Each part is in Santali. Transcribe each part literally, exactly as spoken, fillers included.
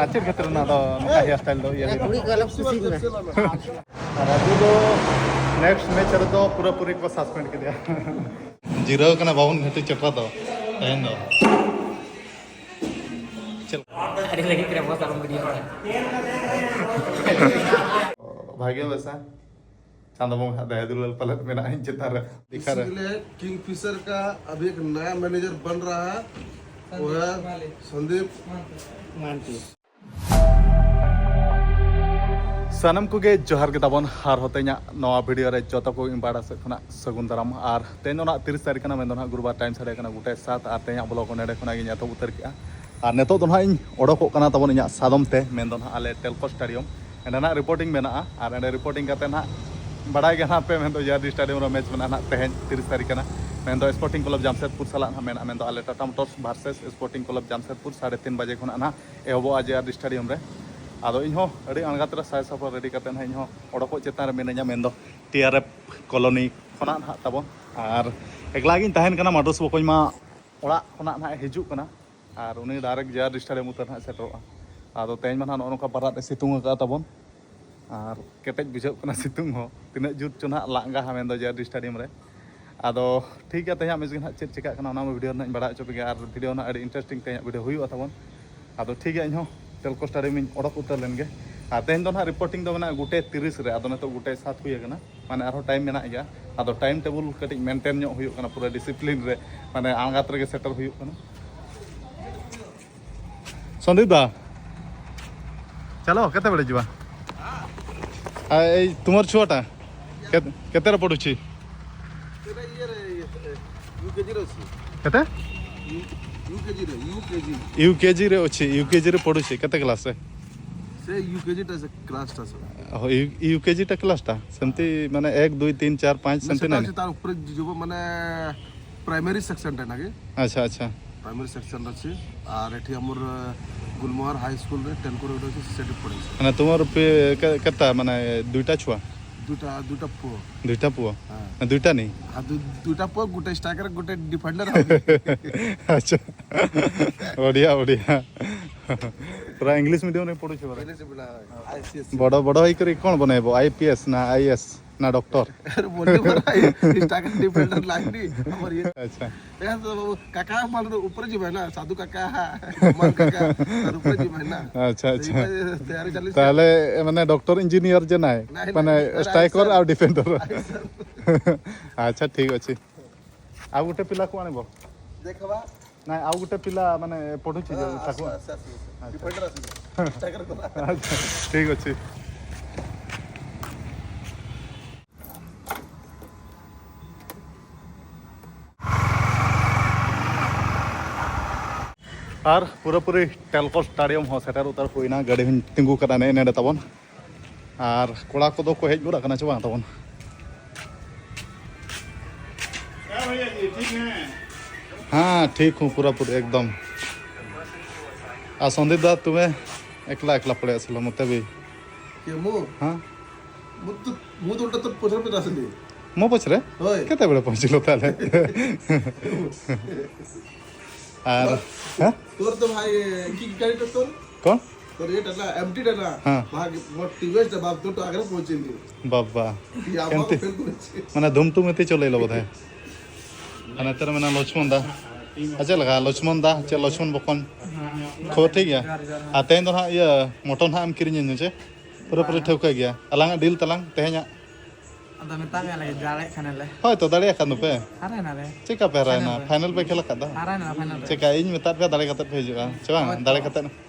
ᱟᱨ ᱪᱮᱫ ᱠᱷᱟᱹᱛᱤᱨ ᱚᱱᱟ ᱫᱚ ᱱᱚᱝᱠᱟ ᱦᱮᱭᱟᱨ ᱥᱴᱟᱭᱤᱞ ᱫᱚ ᱤᱭᱟᱹ ᱦᱩᱭᱩᱜᱼᱟ? ᱠᱩᱲᱤ ᱠᱚ ᱟᱞᱚᱢ ᱠᱩᱥᱤ ᱠᱚᱣᱟ᱾ ᱟᱨ ᱟᱵᱚ ᱫᱚ ᱱᱮᱠᱥᱴ ᱢᱮᱪ ᱨᱮᱫᱚ ᱯᱩᱨᱟᱹᱯᱩᱨᱤ ᱠᱚ ᱥᱟᱥᱯᱮᱱᱰ ᱠᱮᱫᱮᱭᱟ᱾ ᱡᱤᱨᱟᱹᱣ ᱠᱟᱱᱟ ᱵᱟᱵᱚᱱ ᱜᱷᱟᱹᱴᱤ ᱪᱮᱴᱨᱟ ᱫᱚ ᱛᱮᱦᱮᱧ ᱫᱚ᱾ ᱪᱮᱫ ᱟᱹᱰᱤ ᱞᱟᱹᱜᱤᱫ ᱨᱮ ᱵᱚᱥ ᱟᱞᱚᱢ ᱵᱷᱤᱰᱤᱭᱳ ᱵᱟᱲᱟᱭᱟ᱾ ᱵᱷᱟᱜᱮ ᱵᱮᱥᱟ᱾ ᱪᱟᱸᱫᱚ ᱵᱚᱸᱜᱟ ᱫᱟᱭᱟ ᱫᱩᱞᱟᱹᱲ ᱯᱟᱞᱮᱫ ᱢᱮᱱᱟᱜᱼᱟ ᱤᱧ ᱪᱮᱛᱟᱱ ᱨᱮ᱾ ᱤᱥᱤᱞᱤᱭᱮ ᱠᱤᱝ ᱯᱷᱤᱥᱟᱨ ᱠᱟ ᱟᱵᱷᱤ ᱮᱠ ᱱᱟᱭᱟ ᱢᱮᱱᱮᱡᱟᱨ ᱵᱚᱱ ᱨᱟᱦᱟ ᱦᱟ, ᱣᱚ ᱦᱮ ᱥᱚᱱᱫᱤᱯ ᱢᱟᱱᱛᱤ᱾ ᱥᱟᱱᱟᱢ ᱠᱚᱜᱮ ᱡᱚᱦᱟᱨ ᱜᱮ ᱛᱟᱵᱚᱱ ᱟᱨ ᱦᱚᱸ ᱛᱮᱦᱮᱧᱟᱜ ᱱᱚᱣᱟ ᱵᱷᱤᱰᱤᱭᱳ ᱨᱮ ᱡᱚᱛᱚ ᱠᱚ ᱤᱧ ᱯᱟᱦᱴᱟ ᱥᱮᱫ ᱠᱷᱚᱱᱟᱜ ᱥᱟᱹᱜᱩᱱ ᱫᱟᱨᱟᱢ᱾ ᱟᱨ ᱛᱮᱦᱮᱧ ᱫᱚ ᱱᱟᱦᱟᱜ ᱛᱤᱨᱤᱥ ᱛᱟᱹᱨᱤᱠᱷ ᱠᱟᱱᱟ, ᱢᱮᱱᱫᱚ ᱱᱟᱦᱟᱜ ᱜᱩᱨᱩᱵᱟᱨ, ᱴᱟᱭᱤᱢ ᱥᱟᱰᱮ ᱠᱟᱱᱟ ᱜᱚᱴᱟᱭ ᱥᱟᱛ, ᱟᱨ ᱛᱮᱦᱮᱧᱟᱜ ᱵᱞᱚᱜ ᱦᱚᱸ ᱱᱚᱰᱮ ᱠᱷᱚᱱᱟᱜ ᱜᱤᱧ ᱮᱛᱚᱦᱚᱵ ᱩᱛᱟᱹᱨ ᱠᱮᱜᱼᱟ᱾ ᱟᱨ ᱱᱤᱛᱚᱜ ᱫᱚ ᱱᱟᱦᱟᱜ ᱤᱧ ᱚᱰᱚᱠᱚᱜ ᱠᱟᱱᱟ ᱛᱟᱵᱚᱱ ᱤᱧᱟᱹᱜ ᱥᱟᱫᱚᱢ ᱛᱮ, ᱢᱮᱱᱫᱚ ᱱᱟᱦᱟᱜ ᱟᱞᱮ ᱴᱮᱞᱠᱳ ᱥᱴᱮᱰᱤᱭᱟᱢ᱾ ᱚᱸᱰᱮ ᱱᱟᱦᱟᱜ ᱨᱤᱯᱳᱨᱴᱤᱝ ᱢᱮᱱᱟᱜᱼᱟ, ᱟᱨ ᱚᱸᱰᱮ ᱨᱤᱯᱳᱨᱴᱤᱝ ᱠᱟᱛᱮ ᱱᱟᱦᱟᱜ ᱵᱟᱲᱟᱭ ᱜᱮ ᱱᱟᱦᱟᱜ ᱯᱮ, ᱢᱮᱱᱫᱚ ᱡᱮ ᱟᱨ ᱰᱤ ᱥᱴᱮᱰᱤᱭᱟᱢ ᱨᱮ ᱢᱮᱪ ᱢᱮᱱᱟᱜᱼᱟ ᱱᱟᱦᱟᱜ ᱛᱮᱦᱮᱧ ᱛᱤᱨᱤᱥ ᱛᱟᱹᱨᱤᱠᱷ ᱠᱟᱱᱟ, ᱢᱮᱱᱫᱚ ᱥᱯᱳᱨᱴᱤᱝ ᱠᱞᱟᱵᱽ ᱡᱟᱢᱥᱮᱫᱽᱯᱩᱨ ᱥᱟᱞᱟᱜ ᱱᱟᱦᱟᱜ ᱢᱮᱱᱟᱜᱼᱟ, ᱢᱮᱱᱫᱚ ᱟᱞᱮ Tata motors versus sporting club Jamshedpur ᱥᱟᱲᱮ ᱛᱤᱱ ᱵᱟᱡᱮ ᱠᱷᱚᱱᱟᱜ ᱱᱟᱦᱟᱜ ᱮᱦᱚᱵᱚᱜᱼᱟ ᱡᱮ ᱟᱨ ᱰᱤ ᱥᱴᱮᱰᱤᱭᱟᱢ ᱨᱮ᱾ ᱟᱫᱚ ᱤᱧᱦᱚᱸ ᱟᱹᱰᱤ ᱟᱬᱜᱟᱛ ᱨᱮ ᱥᱟᱭ ᱥᱟᱯᱲᱟᱣ ᱨᱮᱰᱤ ᱠᱟᱛᱮ ᱱᱟᱦᱟᱜ ᱤᱧᱦᱚᱸ ᱚᱰᱚᱠᱚᱜ ᱪᱮᱛᱟᱱ ᱨᱮ ᱢᱤᱱᱟᱹᱧᱟ, ᱢᱮᱱᱫᱚ ᱴᱤ ᱟᱨ ᱮᱯᱷ ᱠᱚᱞᱚᱱᱤ ᱠᱷᱚᱱᱟᱜ ᱱᱟᱦᱟᱜ ᱛᱟᱵᱚᱱ᱾ ᱟᱨ ᱮᱠᱞᱟ ᱜᱤᱧ ᱛᱟᱦᱮᱱ ᱠᱟᱱᱟ ᱢᱟᱰᱚᱥ ᱵᱚᱠᱚᱧ ᱢᱟ ᱚᱲᱟᱜ ᱠᱷᱚᱱᱟᱜ ᱱᱟᱦᱟᱜ ᱦᱤᱡᱩᱜ ᱠᱟᱱᱟ, ᱟᱨ ᱩᱱᱤ ᱰᱟᱭᱨᱮᱠᱴ ᱡᱮ ᱟᱨ ᱰᱤ ᱥᱴᱮᱰᱤᱭᱟᱢ ᱩᱛᱟᱹᱨ ᱱᱟᱦᱟᱜ ᱥᱮᱴᱮᱨᱚᱜᱼᱟ᱾ ᱟᱫᱚ ᱛᱮᱦᱮᱧ ᱢᱟ ᱱᱟᱦᱟᱜ ᱱᱚᱜᱼᱚ ᱱᱚᱝᱠᱟ ᱵᱟᱨᱟᱫ ᱮ ᱥᱤᱛᱩᱝ ᱟᱠᱟᱫᱼᱟ ᱛᱟᱵᱚᱱ, ᱟᱨ ᱠᱮᱴᱮᱡ ᱵᱩᱡᱷᱟᱹᱜ ᱠᱟᱱᱟ ᱥᱤᱛᱩᱝ ᱦᱚᱸ, ᱛᱤᱱᱟᱹᱜ ᱡᱩᱛ ᱪᱚ ᱱᱟᱦᱟᱜ ᱞᱟᱸᱜᱟ ᱦᱟ ᱢᱮᱱᱫᱚ ᱡᱮ ᱟᱨ ᱰᱤ ᱥᱴᱮᱰᱤᱭᱟᱢ ᱨᱮ᱾ ᱟᱫᱚ ᱴᱷᱤᱠ ᱜᱮᱭᱟ, ᱛᱮᱦᱮᱧᱟᱜ ᱢᱮᱪ ᱜᱮ ᱱᱟᱦᱟᱜ ᱪᱮᱫ ᱪᱤᱠᱟᱹᱜ ᱠᱟᱱᱟ ᱚᱱᱟ ᱢᱟ ᱵᱷᱤᱰᱤᱭᱳ ᱨᱮ ᱱᱟᱦᱟᱜ ᱤᱧ ᱵᱟᱲᱟᱭ ᱦᱚᱪᱚ ᱯᱮ ᱜᱮᱭᱟ, ᱟᱨ ᱵᱷᱤᱰᱤᱭᱳ ᱱᱟᱦᱟᱜ ᱟᱹᱰᱤ ᱤᱱᱴᱟᱨᱮᱥᱴᱤᱝ ᱛᱮᱦᱮᱧᱟᱜ ᱵᱷᱤᱰᱤᱭᱳ ᱦᱩᱭᱩᱜᱼᱟ ᱛᱟᱵᱚᱱ᱾ ᱟᱫᱚ ᱴᱷᱤᱠ ᱜᱮᱭᱟ, ᱤᱧᱦᱚᱸ ᱴᱮᱞᱠᱳ ᱥᱴᱮᱰᱤᱭᱟᱢ ᱤᱧ ᱚᱰᱚᱠ ᱩᱛᱟᱹᱨ ᱞᱮᱱ ᱜᱮ᱾ ᱟᱨ ᱛᱮᱦᱮᱧ ᱫᱚ ᱱᱟᱦᱟᱜ ᱨᱤᱯᱳᱨᱴᱤᱝ ᱫᱚ ᱢᱮᱱᱟᱜᱼᱟ ᱜᱚᱴᱮ ᱛᱤᱨᱤᱥ ᱨᱮ, ᱟᱫᱚ ᱱᱤᱛᱚᱜ ᱜᱚᱴᱮ ᱥᱟᱛ ᱦᱩᱭ ᱟᱠᱟᱱᱟ, ᱢᱟᱱᱮ ᱟᱨᱦᱚᱸ ᱴᱟᱭᱤᱢ ᱢᱮᱱᱟᱜ ᱜᱮᱭᱟ᱾ ᱟᱫᱚ ᱴᱟᱭᱤᱢ ᱴᱮᱵᱚᱞ ᱠᱟᱹᱴᱤᱡ ᱢᱮᱱᱴᱮᱱ ᱧᱚᱜ ᱦᱩᱭᱩᱜ ᱠᱟᱱᱟ, ᱯᱩᱨᱟᱹ ᱰᱤᱥᱤᱯᱞᱤᱱ ᱨᱮ, ᱢᱟᱱᱮ ᱟᱬᱜᱟᱛ ᱨᱮᱜᱮ ᱥᱮᱴᱮᱨ ᱦᱩᱭᱩᱜ ᱠᱟᱱᱟ᱾ ସନ୍ଦୀପ ଦା, ଚାଲ, କେତେବେଳେ ଯିବା? ଆ, ଏଇ ତୁମର ଛୁଆଟା କେ-, କେତେରେ ପଢ଼ୁଛି? ସେଟା ଇଏରେ, ଇଏ, ୟୁ କେ ଜି ରେ ଅଛି। କେତେ? ୟୁ କେ ଜି ରେ, U K G. U K G ରେ ଅଛି, ୟୁ କେ ଜି ରେ ପଢ଼ୁଛି। କେତେ କ୍ଲାସରେ? ସେ ୟୁ କେ ଜି ଟା, ସେ କ୍ଲାସଟା ସବୁ। ଓହୋ, ୟୁ-, ୟୁ କେ ଜି ଟା କ୍ଲାସଟା? ସେମିତି ମାନେ ଏକ, ଦୁଇ, ତିନି, ଚାରି, ପାଞ୍ଚ ନା, ସେମିତି ସେଟା ନାହିଁ? ଅଛି, ତାର ଉପରେ ଯିବ, ମାନେ ପ୍ରାଇମେରୀ ସେକ୍ସନଟା ନାକି? ଆଚ୍ଛା, ଆଚ୍ଛା। ପ୍ରାଇମେରୀ ସେକ୍ସନ ଅଛି। ଆର୍ ଏଠି ଆମର ଗୁଲମୋହର ହାଇ ସ୍କୁଲରେ ଟେଲକୋରେ ଗୋଟେ ଅଛି, ସେଠି ପଢ଼େଇଛି। ମାନେ ତୁମର ପି-, କେ-, କେତେଟା, ମାନେ ଦୁଇଟା ଛୁଆ? ଦୁଇଟା, ଦୁଇଟା ପୁଅ। ଦୁଇଟା ପୁଅ? ହଁ। ନା, ଦୁଇଟା ନି? ହଁ, ଦୁ-, ଦୁଇଟା ପୁଅ, ଗୋଟେ ଷ୍ଟ୍ରାଇକର, ଗୋଟେ ଡିଫେଣ୍ଡର। ଆଚ୍ଛା। ବଢ଼ିଆ, ବଢ଼ିଆ। पूरा इंग्लिश मीडियम रे पढ़ुछ बरा। इंग्लिश बोला है। आईसीएस। बड़ बड़ होई करी कौन बनैबो? आईपीएस ना आईएएस ना डॉक्टर? अरे बोलने पर आई, इंस्टा का डिफेंडर लाइन नहीं, और ये। अच्छा। यार तो वो काका मान लो ऊपर जी है ना, साधु काका है, मान काका, और ऊपर जी है ना। अच्छा, तो ये अच्छा। तैयारी चल रही है। ताले माने डॉक्टर इंजीनियर जे नाय, नहीं, माने नहीं, अरे स्ट्राइकर सर। और डिफेंडर। अरे सर। अच्छा, ठीक अछि। आ गुटे पिला को आने बोल। देखबा। ନାଇଁ, ଆଉ ଗୋଟେ ପିଲା ମାନେ ପଢୁଛି ଯେ ହଁ, ତାକୁ। ଆସ, ଆସ, ଆସ, ଆସ। ଆଚ୍ଛା। ଡିଫେଣ୍ଡର ଆସିବ। ଷ୍ଟ୍ରାଇକର କଲା। ଆଚ୍ଛା, ଠିକ୍ ଅଛି। ᱟᱨ ᱯᱩᱨᱟᱹᱯᱩᱨᱤ ᱴᱮᱞᱠᱚ ᱥᱴᱟᱰᱤᱭᱟᱢ ᱦᱚᱸ ᱥᱮᱴᱮᱨ ᱩᱛᱟᱹᱨ ᱦᱩᱭᱱᱟ᱾ ᱜᱟᱹᱰᱤ ᱦᱚᱸᱧ ᱛᱤᱸᱜᱩ ᱠᱟᱫᱟ ᱱᱮᱜᱼᱮ ᱱᱮᱰᱮ ᱛᱟᱵᱚᱱ᱾ ᱟᱨ ᱠᱚᱲᱟ ᱠᱚᱫᱚ ᱠᱚ ᱦᱮᱡ ᱜᱚᱫ ᱟᱠᱟᱱᱟ ᱪᱮ ᱵᱟᱝ ᱛᱟᱵᱚᱱ? ᱦᱮᱸ, ᱴᱷᱤᱠ ᱦᱚᱸ ᱯᱩᱨᱟᱹᱯᱩᱨᱤ ᱮᱠᱫᱚᱢ᱾ ᱟᱨ ᱥᱚᱱᱫᱤᱯ ᱫᱟ, ତୁମେ ଏକଲା ଏକଲା ପଳେଇ ଆସିଲ, ମୋତେ ବି। କିଏ, ମୁଁ? ହଁ। ମୁଁ ତ, ମୁଁ ତ ଓଲଟା ତୋ ପଛରେ ପଛରେ ଆସିଲି। ମୋ ପଛରେ? ହଏ। କେତେବେଳେ ପହଞ୍ଚିଲ ତାହେଲେ? ଆର, ହଁ? ତୋର ତ ଭାଇ, କି ଗାଡ଼ିଟା ତୋର? କ'ଣ? ତୋର ଏଇଟା ନା, ଏମ୍ଟିଟା ନା? ହଁ। ଭାଇ, ମୋର ଟିଭିଏସ୍ଟା ବାପ, ତୋ ଆଗରେ ପହଞ୍ଚିଲି। ବାବା। ଇଏ ଆମ କେମିତି? ଫେଲ୍ କରୁଛି। ମାନେ ଧୁମଟୁମ ଏତେ ଚଲେଇଲ ବୋଧେ? ᱟᱨ ᱱᱮᱛᱟᱨ ᱢᱮᱱᱟᱜ ᱞᱚᱪᱷᱢᱚᱱ ᱫᱟ᱾ ᱟᱨ ᱪᱮᱫ ᱞᱮᱠᱟ ᱞᱚᱪᱷᱢᱚᱱ ᱫᱟ? ᱪᱮᱫ ᱞᱚᱪᱷᱢᱚᱱ ᱵᱚᱠᱚᱧ? ᱠᱷᱚᱵᱚᱨ ᱴᱷᱤᱠ ᱜᱮᱭᱟ? ᱡᱚᱦᱟᱨ, ᱡᱚᱦᱟᱨ᱾ ᱟᱨ ᱛᱮᱦᱮᱧ ᱫᱚ ᱱᱟᱦᱟᱜ ᱤᱭᱟᱹ ᱢᱚᱴᱚᱱ ᱦᱟᱸᱜ ᱮᱢ ᱠᱤᱨᱤᱧ ᱟᱹᱧᱟ ᱪᱮ? ᱯᱩᱨᱟᱹᱯᱩᱨᱤ ᱵᱟᱝ᱾ ᱴᱷᱟᱹᱣᱠᱟᱹ ᱜᱮᱭᱟ᱾ ᱟᱞᱟᱝᱟᱜ ᱰᱤᱞ ᱛᱟᱞᱟᱝ ᱛᱮᱦᱮᱧᱟᱜ᱾ ᱟᱫᱚ ᱢᱮᱛᱟᱜ ᱢᱮᱭᱟ ᱞᱮ, ᱫᱟᱲᱮᱭᱟᱜ ᱠᱷᱟᱱᱮᱞᱮ᱾ ᱦᱳᱭ ᱛᱚ, ᱫᱟᱲᱮᱭᱟᱜ ᱠᱷᱟᱱ ᱫᱚᱯᱮ᱾ ᱦᱟᱨᱟᱭᱮᱱᱟᱞᱮ᱾ ᱪᱮᱠᱟ ᱯᱮ ᱦᱟᱨᱟᱭᱮᱱᱟ? ᱯᱷᱟᱭᱱᱮᱞ ᱯᱮ᱾ ᱯᱷᱟᱭᱱᱮᱞ ᱯᱮ ᱠᱷᱮᱞ ᱟᱠᱟᱫ ᱫᱚ? ᱦᱟᱨᱟᱭᱮᱱᱟᱞᱮ ᱯᱷᱟᱭᱱᱮᱞ ᱨᱮ᱾ ᱪᱮᱠᱟ, ᱤᱧ ᱢᱮᱛᱟᱫ ᱯᱮᱭᱟ ᱫᱟᱲᱮ ᱠᱟᱛᱮ ᱯᱮ ᱦᱤᱡᱩᱜᱼᱟ, ᱪᱮ ᱵᱟᱝ? ᱦᱳᱭ ᱛᱚ᱾ ᱫᱟᱲᱮ ᱠᱟᱛᱮ᱾